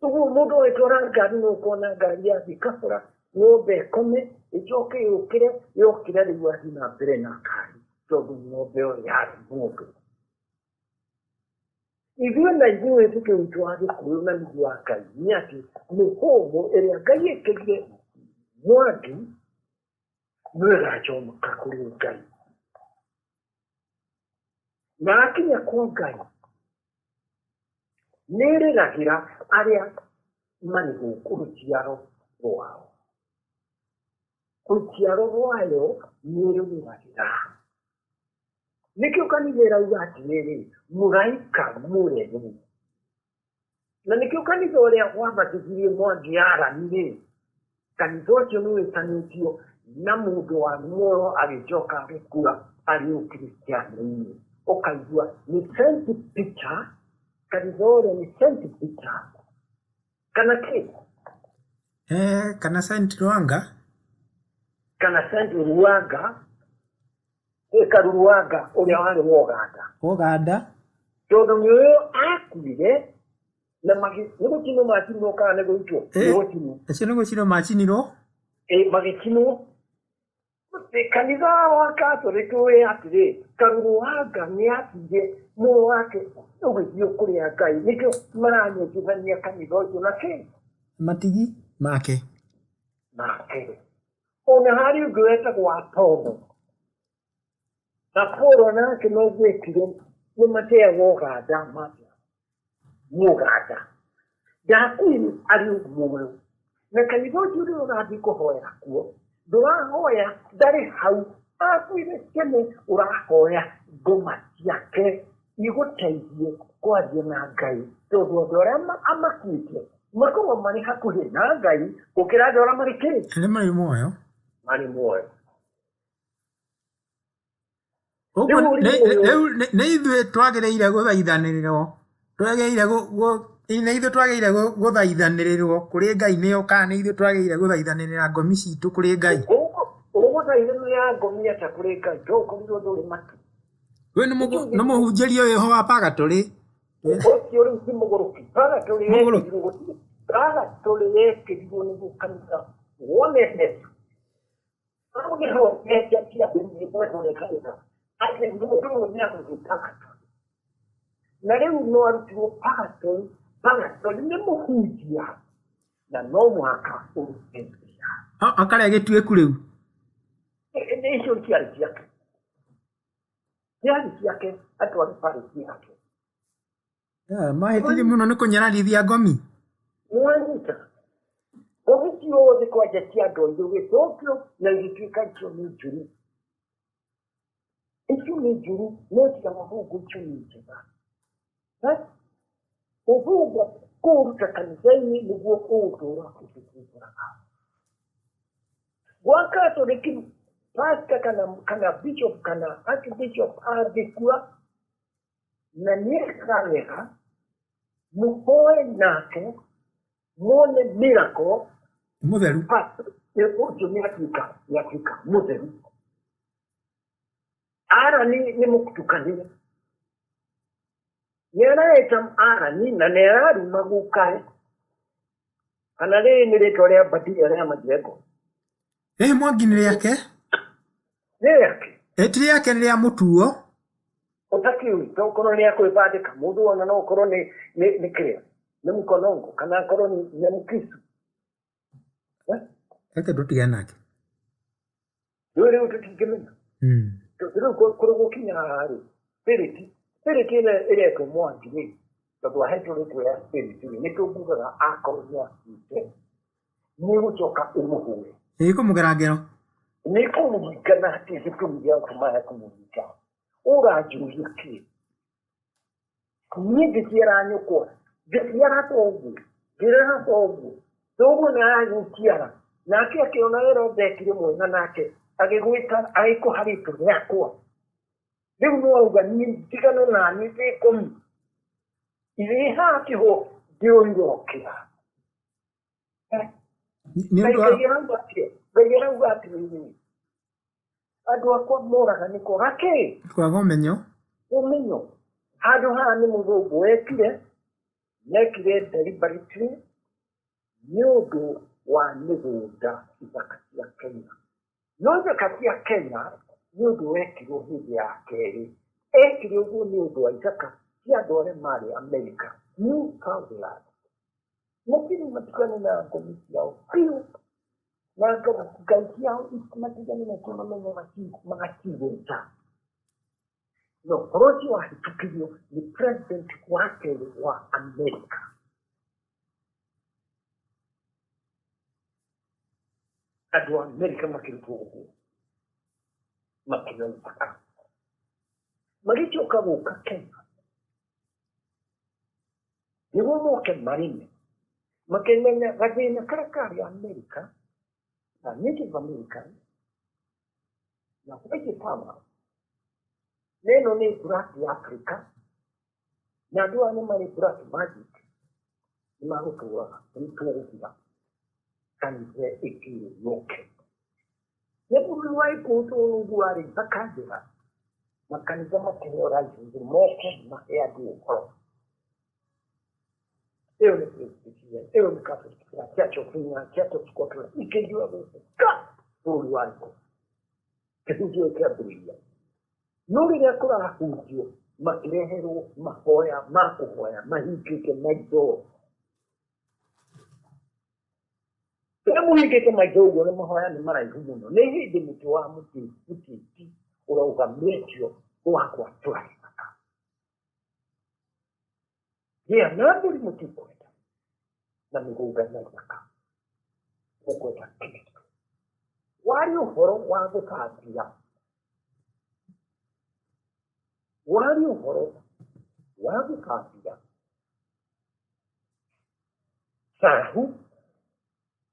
Ũguo mũndũ agĩtwara ngari no ũkona ngari yathiĩ kabora, ng'ombe ĩkome, ĩcoke yũkĩre, yokĩra rĩu athiĩ na mbere na ngari tondũ ng'ombe ĩyo yarĩ mũndũ. Ithuĩ na ithuĩ wĩtĩkio witũ wa Gĩkũyũ na nĩguo wa Ngai nĩ atĩ mĩhũmũ ĩrĩa Ngai ĩkĩrire Mwangi nĩyo ĩgacoka kũrĩ Ngai. Na akinya kwa Ngai nĩ ĩrĩragĩra arĩa marĩ gũkũ rũciaro rwao. Rũciaro rwayo nĩ ĩrũrĩragĩra. Nĩkĩo kanitha ĩrauga atĩrĩrĩ, mũraika mũremi. Na nĩkĩo kanitha ũrĩa wabatithirie Mwangi Arani-rĩ, kanitha ũcio nĩ wĩtanĩtio na mũndũ wa muoyo agĩcoka agĩkua arĩ ũkristiano-inĩ. Ũkaigua nĩ Saint Peter, kanitha ũrĩa nĩ Saint Peter, kana kĩ? Kana Saint Rwanga. Kana Saint Rwanga, Karuruanga ũrĩa warĩ wa Ũganda. Ũganda. Tondũ nĩ ũyũ akuire na magĩ nĩ gũcinwo macinwo kana nĩ gũitwo? Nĩ gũcinwo. Acio nĩ gũcinwo macinirwo. Magĩcinwo. Kanitha wa Catholic wĩ atĩrĩ, Karuruanga nĩ akuire muoyo wake ũgĩthiĩ kũrĩa Ngai. Nĩkĩo maranyitithania kanitha ũcio na kĩ? Matigi make. Make. Ona harĩ ũngĩ wetagwo Apollo. Na Paul nake no gwĩkire nĩ mateagwo Ũganda matia Mũganda ndakuire arĩ muoyo na kanitha ũcio ũrĩa ũrathiĩ kũhoera kuo ndũrahoya ndarĩ hau akuire tene ũrahoya ngoma ciake igũteithie kwaria na Ngai tondũ andũ arĩa amakuĩte makoragwo marĩ hakuhĩ na Ngai gũkĩra andũ arĩa marĩ kĩ Arĩa marĩ muoyo. Marĩ muoyo. Ũguo Rĩu rĩu nĩ ithuĩ twagĩrĩire gũthaithanĩrĩrwo twagĩrĩire nĩ ithuĩ twagĩrĩire gũthaithanĩrĩrwo kũrĩ Ngai nĩo kana nĩ ithuĩ twagĩrĩire gũthaithanĩrĩra ngomi citũ kũrĩ Ngai? Ũgũthaithanĩra ngomi atĩa kũrĩ Ngai to ũkorirwo ndũrĩ matu? We nĩ mũhunjĩria wĩho wa purgatory. Ũcio rĩu ti mũgũrũki. Purgatory Mũgũrũki. yekĩrirwo gũtirĩ purgatory yekĩrirwo nĩguo kanitha wonete hau nĩho mbeca ciambĩrĩirie gwethwo nĩ kanitha atĩ mũndũ ũyũ nĩ agũthiĩ purgatory na rĩu no arutirwo purgatory. Purgatory nĩ mũhunjia na no mũhaka ũrute mbia. Akarĩa gĩtuĩku rĩu. Icio ciarĩ ciake, ciarĩ ciake atware parĩti yake. Mahĩtirie mũno nĩ kũnyararithia ngomi. Nĩwanyita ngomi ciothe kwanja cia andũ airũ gĩcokio na igĩtuĩka icio nĩ njũru, icio nĩ njũru no tiga mũthũngũ icio nĩ njega. Ũthũngũ kũũruta kanitha-inĩ nĩguo ũgũtũra ũgĩthumbũraga gwa Katoliki pastor kana bishop kana archbishop angĩkua na nĩekaga wega mũhoe nake muone miracle. Mũtheru. Pastor ũcio nĩatuĩka mũtheru. Arani nĩ mũtukanĩre nĩaraeta arani na nĩararuma gukae kana rĩrĩ nĩ rĩtwa rĩa Badia rĩa Majengo. Ĩ Mwangi nĩ rĩake? Nĩ rĩake. Ĩ ti rĩake nĩ rĩa mũtuo. Ũtakĩũĩ to ũkorwo nĩ akwĩbandĩka mũndũ ona no ũkorwo nĩ kĩrĩa nĩ mũkonongo kana akorwo nĩ mũkisu. Reke tũtigane nake. Rĩu rĩu tũtingĩmenya tondũ rĩu kũrĩ gũkinya haha rĩ spirit ĩrĩa ĩretwo Mwangi rĩ tondũ ahetwo rĩtwa rĩa spirit rĩ nĩkĩo ngugaga akorwo nĩ akuĩte nĩ gũcoka ĩmũhũre. Ĩ kũmũgera ngero. Nĩ kũmũringa na hatirĩ gĩtũmi gĩa gũtũma ya kũmũringa. Ũranjũria kĩ? Niĩ ngĩciara nyũkwa ngĩciara thoguo ngĩrera thoguo thoguo nĩ aragĩciara nake akĩona wĩra ndekire mwega nake agĩgwĩta agĩkũha rĩtwa rĩakwa rĩu no auga niĩ ndigane naniĩ ndĩ komi irĩ haha kĩho ndĩũirokĩra. Nĩ ũndũ wa Ngai arauga atĩa? Ngai arauga atĩrĩrĩ andũ akwa moraga nĩ kwaga kĩ? Kwaga ũmenyo. Ũmenyo. Handũ haha nĩ mũthũngũ wekire mekire deliberately nĩ ũndũ wa mĩgũnda ithaka cia Kenya. No ithaka cia Kenya nĩ ũndũ wekirwo hĩndĩ ya kerĩ. Ekire ũguo nĩ ũndũ wa ithaka cia andũ arĩa marĩ America, New Southland. Matirĩ matigane na ngomi ciao biũ na ngai ciao matigane nacio mamenye magacigweta. Na ũhoro ũcio wahĩtũkirio nĩ president wa kerĩ wa America. Andũ a America makĩrutwo ũguo makĩheo ithaka magĩcoka gũka Kenya nĩguo moke marĩme makĩmenya gathĩna karĩa karĩ America na Native American na white farmer na ĩno nĩ black ya Africa na andũ aya nĩ marĩ black magic nĩ magũtũraga nĩ tũgũthira kanitha ĩkĩrwo yũke nĩ bũrũri wa Gĩkũyũ ũguo warĩ ithaka njega makanitha makĩheo license moke mahe andũ ũhoro. Ĩyo nĩ Presbyterian, ĩyo nĩ Catholic, ya Church of England, Church of Scotland ikĩiyũra gũkũ ka bũrũri wa Gĩkũyũ kĩhunjio kĩambĩrĩria no rĩrĩa kũrahunjio makĩreherwo mahoya ma kũhoya mahingĩte maitho rĩrĩa mũhingĩte maitho ũguo nĩ mahoya nĩ maraihu mũno nĩ hĩndĩ mũtĩ wa mũtĩ mũtĩti Ũrũgamĩtio wa gwatũra gĩthaka. Gĩa na mbũri mũtikwenda na mĩgũnda na ithaka, mũkwenda Kristo. Warĩ ũhoro wa gũthambia, warĩ ũhoro wa gũthambia thahu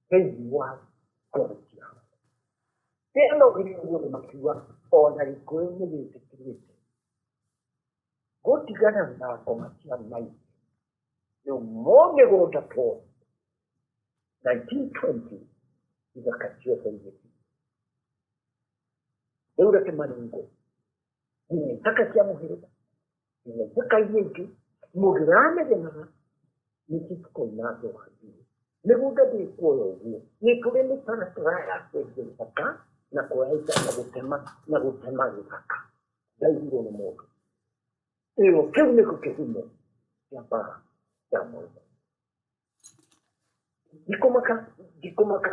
thĩinĩ wa ngoro ciao. Rĩrĩa maugire ũguo nĩ makiuga ona Gĩkũyũ nĩ gĩtĩkĩrĩte gũtigana na ngoma cia maithe. Rĩu mo mĩgũnda to 1920 ithaka ciothe igĩthiĩ. Rĩu reke maringwo nginya ithaka cia mũhĩrĩga, nginya ithaka iria ingĩ mũndũ ũramenyanaga nĩ Chief Koinange wa Njugu. Mĩgũnda ndĩkuoya ũguo, nĩ kũrĩ mĩtaratara ya kwendia ithaka na kuoya ithaka na gũtema na gũtema gĩthaka. Ndaiguirwo nĩ mũndũ. Ĩyo kĩu nĩkĩo kĩhumo kĩa mbara ya mũrũme. Ndikũmaka ndikũmaka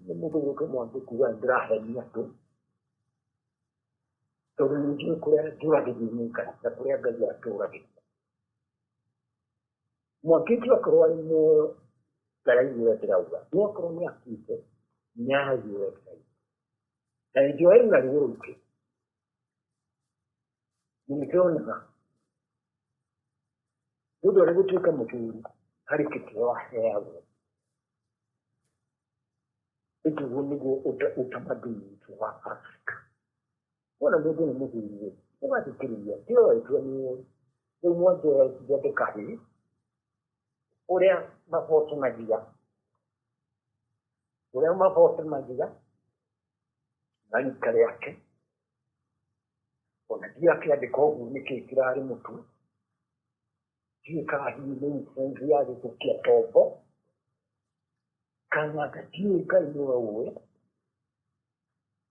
nĩ mũndũ gwĩtwo Mwangi kuga ndĩrahenia andũ, tondũ nĩ njũĩ kũrĩa njũragĩrio nĩ Ngai na kũrĩa Ngai atũragĩria. Mwangi ũcio akorwo arĩ muoyo ndaraigua ũrĩa ndĩrauga, no akorwo nĩ akuĩte nĩ araigua ũrĩa ndĩrauga. Na nĩ njũĩ arĩ na ruo rũingĩ, na nĩndĩronaga mũndũ arĩ gũtuĩka mũthuri harĩ gĩtĩo aheagwo. Ĩndĩ ũguo nĩguo ũtamaduni witũ wa Afrika. Wona mũndũ nĩ mũthuri rĩ, ũgathikĩrĩria, ti oetwo nĩ ũĩ. Rĩu Mwangi oetire andũ kahĩĩ, ũrĩa mabotonagia, ũrĩa mabotonagia na rika rĩake, ona ndiakĩandĩka ũguo nĩkĩ kĩrarĩ mũtwe, ndiũĩ kana hihi nĩ influence ya gĩthũkia tombo, kana ndiũĩ Ngai nĩwe ũĩ,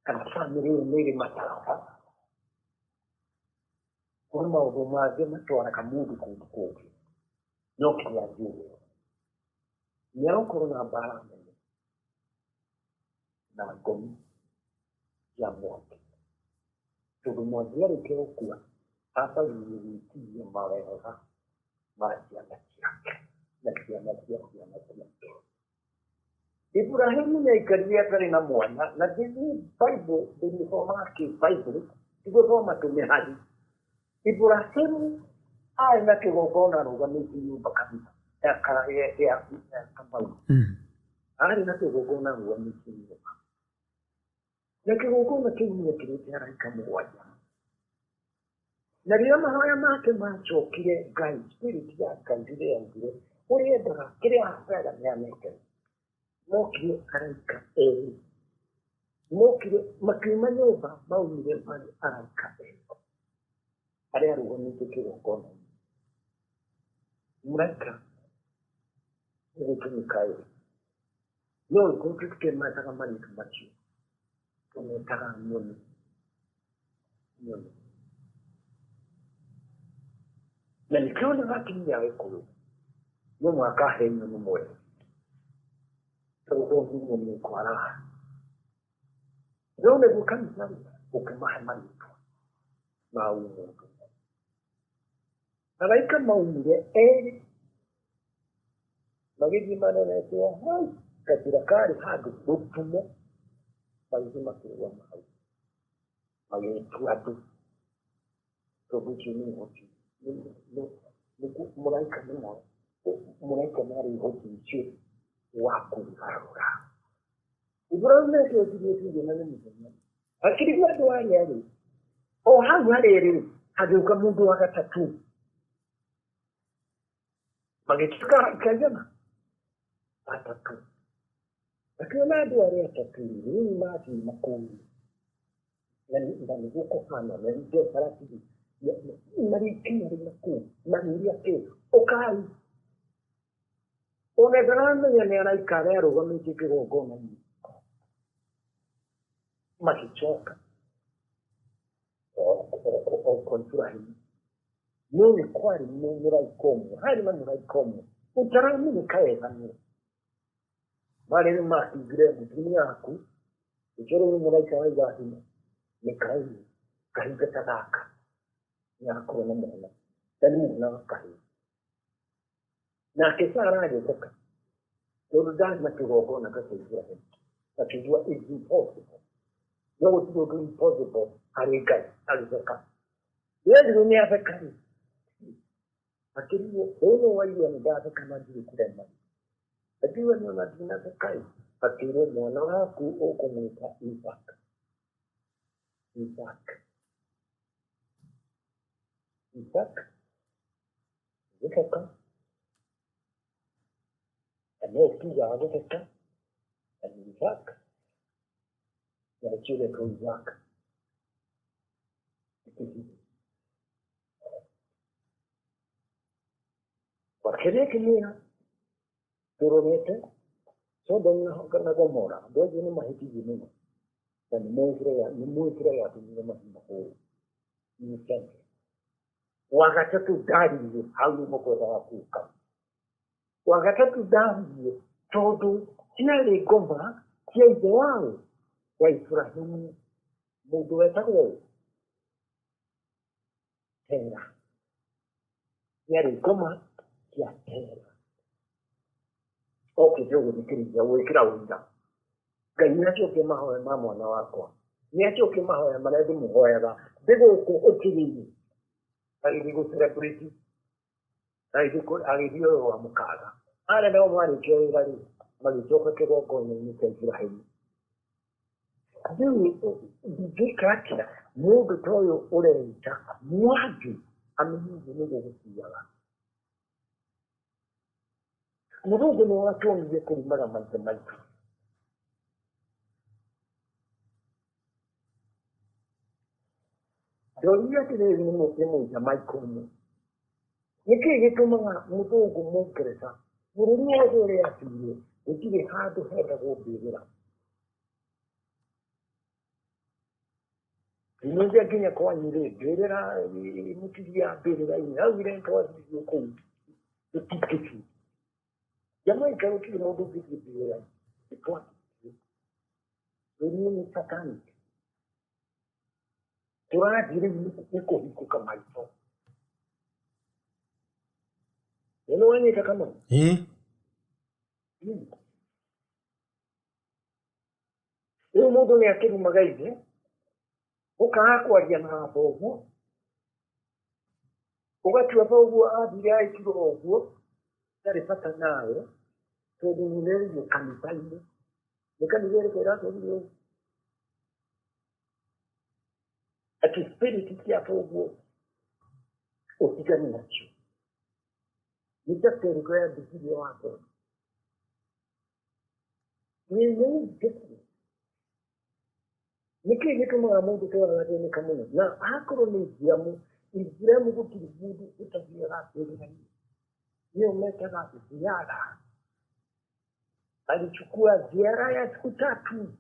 kana bamĩrĩ ĩyo nĩ ĩrĩ matata, kũrĩ maũndũ mangĩ matwaraga mũndũ kũndũ kũngĩ, no kĩrĩa njũĩ nĩ egũkorwo na mbara nene na ngomi ya Mwangi, tondũ Mwangi arĩkia gũkua ambagĩrĩria gwĩtiria mawega ma ciana ciake na ciana cia ciana ciake. Iburahimu nĩ aikarire atarĩ na mwana, na thĩinĩ Bible ndĩmĩthomaga kĩ Bible, ti gũthoma tũmĩhari. Iburahimu arĩ na kĩgongona arũgamĩtie nyũmba kanitha ya Kamau. Arĩ na kĩgongona arũgamĩtie nyũmba. Na kĩgongona kĩu nĩ ekĩrĩte araika mũgwanja. Na rĩrĩa mahoya make macokire Ngai, spirit ya Ngai rĩrĩa yaugire, ũrĩa endaga, kĩrĩa ahoyaga nĩ anengere. Mokire araika erĩ. Mokire, makiuma nyũmba, maumire marĩ araika erĩ. Arĩa arũgamĩtie kĩgongona-inĩ. Mũraika ũgwĩtwo Mikaeli. No gĩkorwo tũtikĩmetaga marĩtwa macio, tũmetaga nyoni. Nyoni. Na nĩkĩo nĩ atumia a Gĩkũyũ no mũhaka ahe nyoni mwene, tondũ nĩ nyoni ĩkwaraha. No nĩguo kanitha rĩ, ũkĩmahe marĩtwa ma ũmũndũ. Araika maumire erĩ magĩthiĩ marorete o hau gacĩra karĩ handũ rũtumo, magĩthiĩ makĩrũgama hau magĩtua andũ, tondũ ũcio nĩ ũhoti, mũraika nĩ mũraika nĩ arĩ ũhoti ũcio wa kũgarũra. Iburahimu nake okirĩte na nĩ mũthenya. Akĩrigwo andũ arĩa rĩ, o hau harĩ rĩ, hagĩũka mũndũ wa gatatũ. Magĩtuĩka araika aigana? Atatũ. Akĩona andũ arĩa atatũ rĩ, rĩu mathiĩ makũu na nĩguo kũhana, na ningĩ ratiri magĩkinya rĩ nakũu, makĩũria atĩrĩ, ũkai. Ona ndaramenya nĩ araika arĩa arũgamĩtie kĩgongona-inĩ. Magĩcoka o kwa Iburahĩmu. No nĩ kwarĩ mũraika ũmwe, harĩ na mũraika ũmwe ũtaramenyeka wega nũ. Marĩ nĩ makiugire mũtumia waku, ũcio rĩu nĩ mũraika wa irathimo, Mikaeli. Kahinda ta gaka nĩagakorwo na mwana na nĩ mwana wa kahĩĩ. Nake Sara agĩtheka tondũ ndarĩ na kĩgongona ta kĩa Iburahĩmu, akĩigua it's impossible, no gũtirĩ ũndũ impossible harĩ Ngai. Agĩtheka. Yerirwo nĩ atheka rĩ, akĩrigwo ũũ nĩ waigua nĩ ndatheka na ndirĩ kĩrema, akĩigua nĩ ona ndinatheka ĩ, akĩrwo mwana waku ũkũmwĩta Isaac. Isaac, Isaac gũtheka, na no tugaga gũtheka na nĩ Isaac, na nĩkĩo ũretwo Isaac. Wakĩrĩa kĩmĩra tũrorete Sodom na Gomora, andũ acio nĩ mahĩtirie mũno na nĩ moĩ kĩrĩa gĩatũmire mathiĩ mahũrwo. Innocent. Wa gatatũ ndaririe hau nĩho ngwendaga gũka. Wa gatatũ ndaririe tondũ ciarĩ ngoma cia ithe waũ wa Iburahĩmu, mũndũ wetagwo ũ? Tera. Ciarĩ ngoma cia Tera. Okĩte gũthikĩrĩria gwĩkĩra ũira. Ngai nĩ acokie mahoya ma mwana wakwa, nĩ acokie mahoya marĩa ndĩmũhoyaga ndĩ gũkũ ũkiri-inĩ. Agĩthiĩ gũ celebrate, agĩthiĩ ũyũ wa mũkaga. Arĩa nao marĩkia wĩra rĩ, magĩcoka kĩgongona-inĩ kĩa Iburahĩmu. Rĩu ndingĩka atĩa mũndũ ta ũyũ ũreita Mwangi amenye ũguo nĩguo gũthiaga. Mũthũngũ nĩ watuonirie kũrumaga maithe maitũ. Ndoririe atĩrĩrĩ nĩ mũjamaika ũmwe, nĩkĩĩ gĩtũmaga mũthũngũ mũngeretha bũrũri wothe ũrĩa athiire gũtirĩ handũ hendagwo mbĩrĩra? Ningĩ nginya kwanyu rĩ, mbĩrĩra mũtithiaga mbĩrĩra-inĩ, augire nĩtwathiire kũu tũtingĩthiĩ. Jamaica gũtirĩ mũndũ ũngĩthiĩ mbĩrĩra-inĩ, nĩtwathiire. Bũrũri nĩ satanic. Tũrathiĩ rĩu nĩ kũhingũka maitho. Nĩ wanyita Kamau? Ĩĩ. Rĩu mũndũ nĩ akĩrumaga ithe, ũkaga kwaria na thoguo, ũgatua thoguo athire agĩkirwo ũguo, ndarĩ bata nawe, tondũ nĩ ũrerĩirwo kanitha-inĩ. Nĩ kanitha ĩrĩkũ ĩratwĩrire ũguo? Atĩ spirit cia thoguo ũtigane nacio. Nĩ chapter ĩrĩkũ ya Bibilia wathoma? Nĩkĩĩ gĩtũmaga mũndũ ta ũyũ agathĩnĩka mũno? Na akorwo nĩ Ithiramu, Ithiramu gũtirĩ mũndũ ũtathiaga mbĩrĩra-inĩ. Nĩyo metaga ziara. Alichukua ziara ya siku tatu.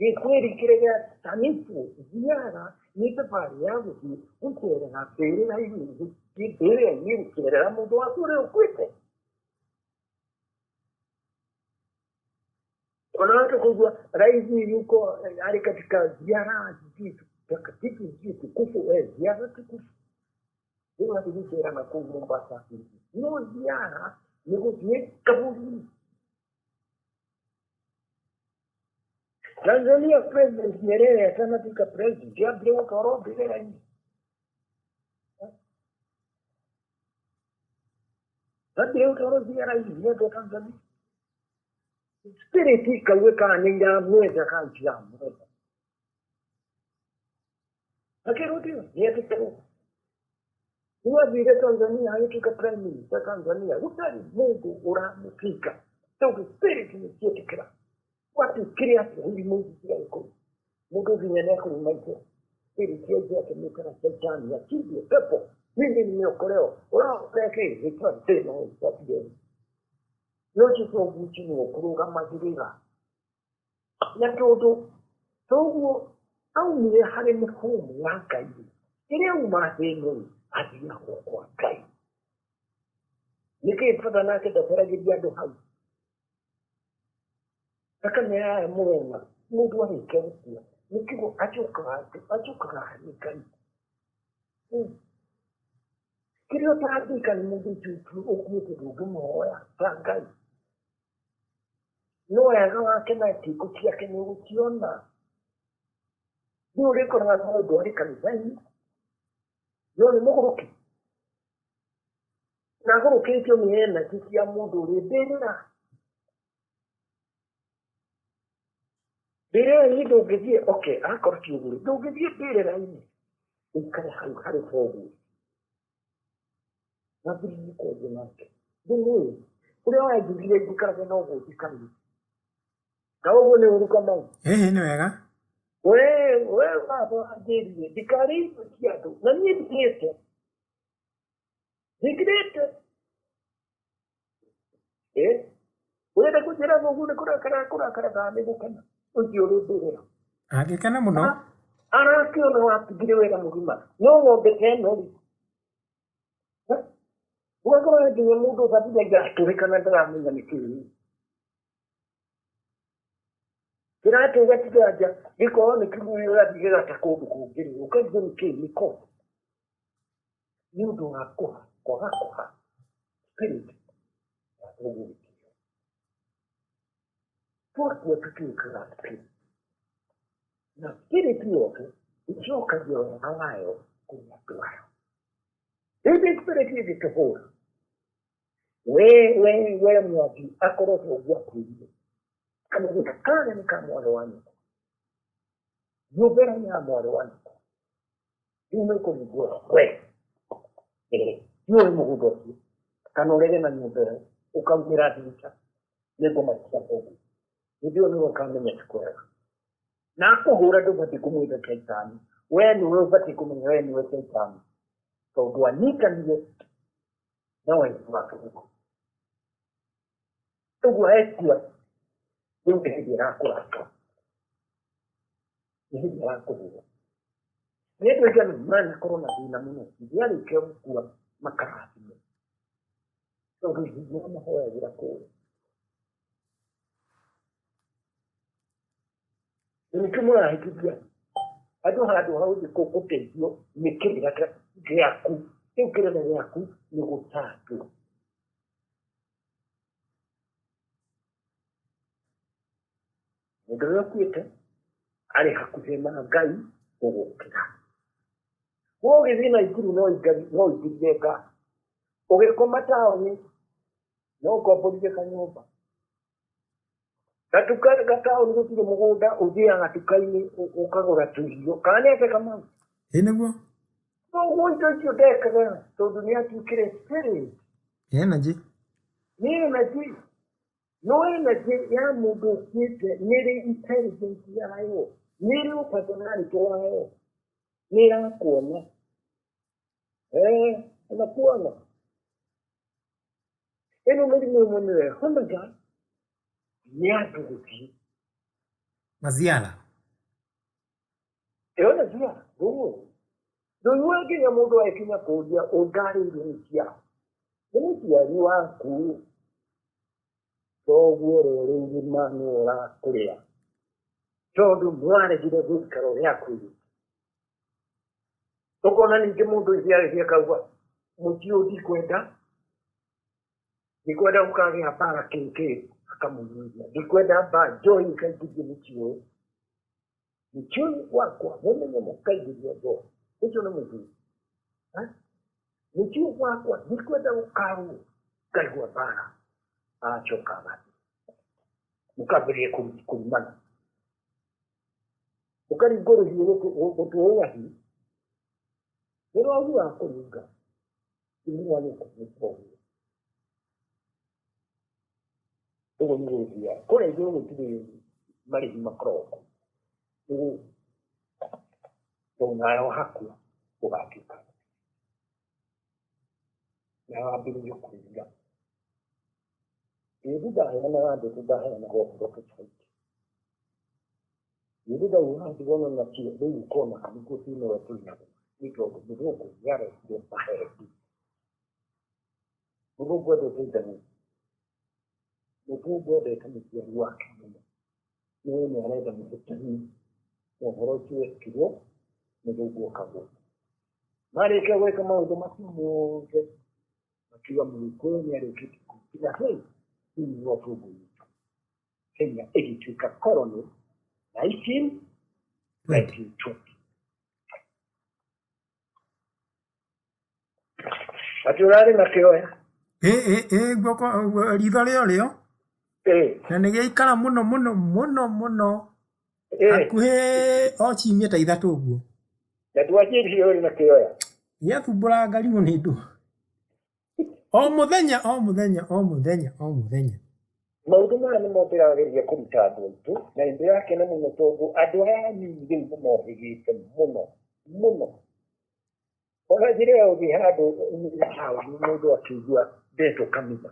Gĩkwĩri kĩrĩa gĩa sanifu ziara nĩ thabarĩ ya gũthiĩ gũcerera mbĩrĩra-inĩ, gũthiĩ mbĩrĩra-inĩ gũcerera mũndũ waku ũrĩa ũkuĩte. Ona watu kujua rais yuko ari katika ziara sijui takatifu sijui tukufu, ziara tukufu. Rĩu athiĩ gũcera na kũu Mombasa, no ziara nĩ gũthiĩ kaburi. Tanzania President Nyerere atanatuĩka president ambire gũtwarwo mbĩrĩra-inĩ. Ambire gũtwarwo ziara-inĩ nĩ andũ a Tanzania. Spirit ikauge kana nĩ iramwenda kana itiramwenda. Akĩrwo ndio nĩ etĩkĩrwo. Rĩu athire Tanzania agĩtuĩka prime minister Tanzania, gũtarĩ mũndũ ũramũpinga tondũ spirit nĩ cietĩkĩra. Gwatuĩkire atĩa irimũ ici ciarĩ kũu? Mũndũ nginya nĩ akũruma ithe. Spirit ya ithe akĩmĩtaga shaitani, achimbie pepo, mimi nimeokolewa. Ũraokolea kĩ? Gĩkĩra thĩna ũcio. No ũcio thoguo ũcio nĩwe ũkũrũgamagĩrĩra. Na tondũ thoguo aumire harĩ mĩhũmũ ya Ngai rĩ, rĩrĩa auma thĩ ĩno rĩ, athiaga o kwa Ngai. Nĩkĩ baba nake ndacaragĩria andũ hau? Thakame ya mũrona mũndũ arĩkia gũkua Nĩkĩo acokaga acokaga harĩ Ngai. Kĩrĩa ũtangĩka nĩ mũndũ ũcio ũkuĩte ndũngĩmũhoya ta Ngai. No wega wake na ciĩko ciake nĩ ũgũciona. Nĩ ũrĩkoraga mũndũ arĩ kanitha-inĩ no nĩ mũgũrũki. Na agũrũkĩtio nĩ energy cia mũndũ ũrĩ mbĩrĩra. Mbĩrĩra-inĩ ndũngĩthiĩ, okay, akorwo ti ũguo ndũngĩthiĩ mbĩrĩra-inĩ ũikare hau harĩ thoguo. Wambĩrĩrie kwaria nake. Ndũmũĩ. Ũrĩa wanjugire njikarage noguo njikarĩte. Na ũguo nĩ ũru Kamau. Ĩhĩ nĩ wega. We we baba anjĩrire ndikarĩe irio cia andũ na niĩ ndirĩte. Ndikirĩte. Eh? Ũrenda kũnjĩra thoguo nĩ kũrakara kũrakara kana nĩ gũkena? Ũcio ũrĩ mbĩrĩra. Angĩkena mũno. Arakĩona watigire wĩra mũgima no ng'ombe ta ĩno rĩ, ũgakora nginya mũndũ ũbatithagia atũrĩkana ndaramenya nĩ kĩĩ. Kĩratũ ũgatiga nja gĩkorwo nĩ kĩguũ gĩgathiĩ gĩgate kũndũ kũngĩ rĩ, ũkarigwo nĩ kĩĩ nĩko. Nĩ ũndũ wa kũha kwaga kũha spirit ya thoguo gĩtĩo. Twakua tũtuĩkaga spirit. Na spirit yothe ĩcokagia wega wayo kũrĩ andũ ayo. Hĩndĩ spirit ĩngĩkĩhũra, we we we Mwangi akorwo thoguo akwĩrire kamũgũnda karĩa nĩ ka mwarĩ wa nyũkwa, nyũmba ĩrĩa nĩ ya mwarĩ wa nyũkwa, rĩu nĩ ũkũringwo we nĩũĩ mũgũnda ũcio kana ũrege na nyũmba ĩyo ũkaumĩra ndirica nĩ ngoma cia thoguo. Hĩndĩ ĩyo nĩwe ũkamenya ti kwega. Na akũhũra ndũbatiĩ kũmwĩta caitani, we nĩwe ũbatiĩ kũmenya we nĩwe caitani tondũ anyitanire na wendi wake ũguo. Ũguo ekua rĩu nĩ hĩndĩ arakũraka, nĩ hĩndĩ arakũhũra. Nĩ andũ aingĩ manakorwo na thĩna mũno hĩndĩ arĩkia gũkua makarathimwo tondũ hingo mahoyagĩra kũrĩa. Nĩkĩo mũrahĩtithia andũ handũ ha gũthiĩ gũteithio nĩ kĩrĩra gĩaku, rĩu kĩrĩra gĩaku nĩ gũtandwo. Mũndũ ũrĩa ũkuĩte arĩ hakuhĩ na Ngai gũgũkĩra. We ũgĩthiĩ Naikuru no ũingĩrire ngari, ũgĩkoma taũni no ũkomborire kanyũmba. Gatuka gataũni gũtirĩ mũgũnda, ũthiaga gatuka-inĩ ũkagũra tũirio. Kana nĩ atĩa Kamau? Ĩ nĩguo. Koguo indo icio ndekaga tondũ nĩ atuĩkire spirit. Nĩ energy. Nĩ energy. No energy ya mũndũ ũkuĩte nĩ ĩrĩ intelligence yayo, nĩ ĩrĩ personality wayo, nĩ ĩrakuona. Eh, ĩnakuona. Ĩno mĩrimũ ĩmwe nĩyo ĩhonaga nĩ andũ gũthiĩ. Maziara. Ĩyo nĩ ziara, ndũĩ. Ndũigue nginya mũndũ agĩkinya kũria ũngarĩirwo nĩ cia. Nĩ mũciari waku thoguo ũrĩa ũrĩ irima nĩwe ũrakũrĩa. Tondũ nĩwaregire gũikara ũrĩa akwĩrĩte. Ũkona ningĩ mũndũ ũcio agĩthiĩ akauga mũciĩ ũyũ ndikwenda, ndikwenda gũkagĩa mbara kĩkĩ, akamũnyuithia. Ndikwenda mbara, njohi ĩkaingĩrio mũciĩ ũyũ. Mũciĩ ũyũ wakwa mũmenye mũkaingĩrio njohi. Ũcio nĩ mũthuri. Mũciĩ ũyũ wakwa ndikwenda gũkarwo ngaigua mbara. Agacoka agathiĩ. Mũkambĩrĩria kũrumana. Ũkaringwo rũhiũ gũtũ ũgathi. Nĩ rwaguaga kũringa. Ti mwana ũkũ nĩ thoguo. Ũguo nĩguo gũthiaga. Kũrĩa igũrũ gũtirĩ marĩhi makoragwo kuo. Tondũ nawe wahakua ũgatuĩka na wambĩrĩrie kwĩrira. Hĩndĩ ndaheanaga ndeto ndaheanaga ũhoro tofauti. Hĩndĩ ndauga ndigana nakĩo rĩu ũkona nĩguo thĩna ũrĩa tũrĩ naguo nĩ tondũ mũthũngũ nĩarehire maheni. Mũthũngũ endete ithanwa. Mũthũngũ endete mũciari wake mũno. No nĩ arenda mũhĩtanie. Na ũhoro ũcio wekirwo mũthũngũ oka gũkũ. Marĩkia gwĩka maũndũ macio mothe, makiuga Mũgĩkũyũ nĩ arĩkĩtie kũingĩra hĩ thĩinĩ wa bũrũri witũ. Kenya ĩgĩtuĩka colony 1992. Atĩ ũrarĩ na kĩoya? Ĩ guoko ritho rĩo rĩo. Na nĩ gĩaikara mũno mũno mũno mũno. Hakuhĩ o ciumia ta 3 ũguo. Na ndwanjĩrire ũrĩ na kĩoya? Gĩathumbũraga ngarigwo nĩ ndũ. O mũthenya o mũthenya o mũthenya o mũthenya. Maũndũ maya nĩmo ndĩrageria kũruta andũ aitũ, na nĩ ndĩrakena mũno tondũ andũ aya anini rĩu nĩ mohĩgĩte mũno mũno. Ona njĩra ya gũthiĩ handũ taũni mũndũ akĩigua ndetwo kanitha.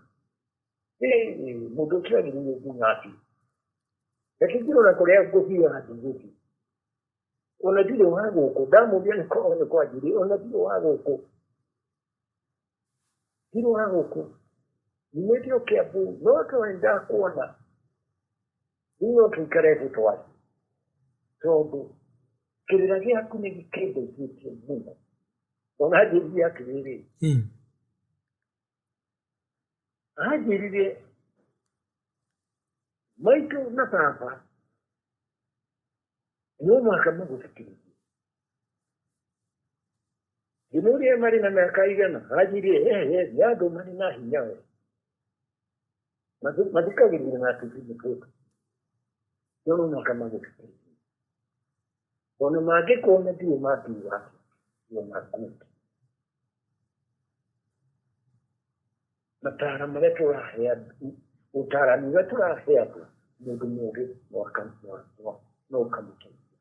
Mũndũ ũcio agĩrĩire nginya athiĩ. Reke ngĩrora kũrĩa ngũthiaga ndigũthiĩ. Ona ndirĩ wa gũkũ, ndamũria nĩ korwo nĩ kwanjĩrĩria, ona ndirĩ wa gũkũ. Ndirĩ wa gũkũ. Nyumĩte o Kĩambu, no tondũ nĩ ndakuona. Rĩu no tũikare thĩ twarie. Tondũ kĩrĩra gĩaku nĩ gĩkĩndeithĩtie mũno. Ona anjĩrire atĩrĩrĩ. Anjĩrire maitũ na baba no mũhaka magũthikĩrĩrie. Ngĩmũria marĩ na mĩaka igana, anjĩrire ehe, nĩ andũ marĩ na hinya we. Mathikagĩrĩria na tũthimũ tũtũ. No mũhaka magũthikĩrĩrie. Ona mangĩkuona ndirĩ mangiuga atĩa, no makuge. Matara marĩa tũrahe andũ, ũtarani ũrĩa tũrahe andũ, mũndũ mũũgĩ no ũkamũteithia.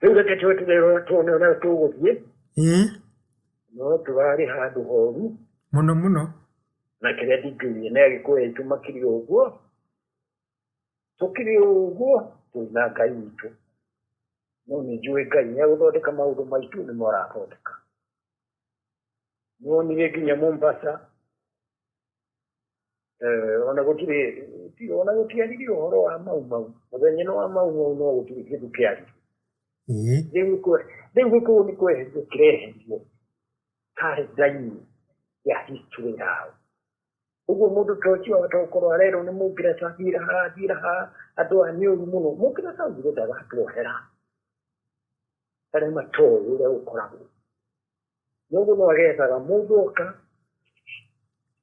Rĩu reke tweterere tuone ũrĩa tũgũthiĩ. No tũrarĩ handũ horu. Mũno mũno. Na kĩrĩa ndingĩũria nĩ Agĩkũyũ aitũ makĩrĩ ũguo. Tũkĩrĩ ũguo twĩna Ngai witũ. No nĩ njũĩ Ngai nĩ egũthondeka maũndũ maitũ, nĩmo arathondeka. Nĩwonire nginya Mombasa, ona gũtirĩ, ona gũtiaririo ũhoro wa Mau Mau. Mũthenya ũyũ wa Mau Mau no gũtirĩ kĩndũ kĩaririo. Rĩu Gĩkũyũ nĩ kweherio kĩreherio karenda-inĩ ya history yao. Ũguo mũndũ ta ũcio ahota gũkorwo arerwo nĩ Mũngeretha, thiĩra haha, thiĩra haha, andũ aya nĩ ũru mũno. Mũngeretha augire ndagatuohera. Arĩa matoĩ ũrĩa gũkoragwo. Mũndũ no agethaga mũndũ oka,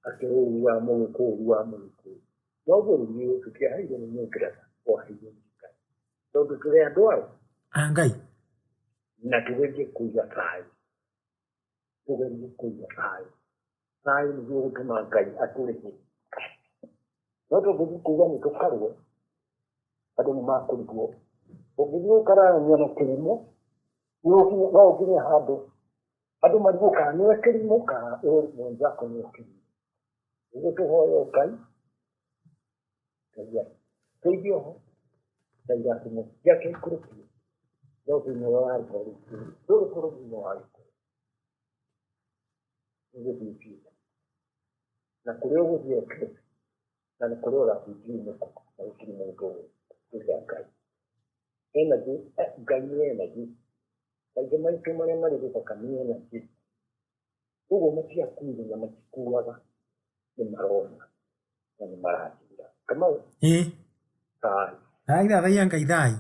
akĩrwo ũru wa Mũgĩkũyũ, ũru wa Mũgĩkũyũ. No bũrũri ũyũ tũtiaheirwo nĩ Mũngeretha, twaheirwo nĩ Ngai. Tondũ tũrĩ andũ ao. A Ngai. Na tũgerie kũiga thayũ. Tũgerie kũiga thayũ. Thayũ nĩguo ũgũtũma Ngai atũrĩhe. No tũngĩthiĩ kuuga nĩ tũkarũe, andũ nĩ makũrigwo. Ũngĩthiĩ gũkararania na kĩrimũ, no ũkinye handũ andũ marigwo kana nĩwe kĩrimũ kana mwenzako nĩwe kĩrimũ. Nĩguo tũhoye Ngai, Ngai atũteithie oho, na irathimo ciake ikũrũkie no thĩinĩ wa rũhonge rũrũ bũrũri-inĩ wa Gĩkũyũ. Nĩgũthiĩ biũ. Na kũrĩa ũgũthiĩ reke, na nĩ kũrĩa ũrathiĩ ndiũĩ nĩkũ, na gũtirĩ mũndũ ũĩ tiga Ngai. Energy, Ngai nĩ energy. Maithe maitũ marĩa marĩ gĩthaka nĩ energy. Koguo matiakuire na matikuaga, nĩ marona na nĩ maranjĩra. Kamau? Thayũ. Ndagĩthathaiya Ngai thayũ.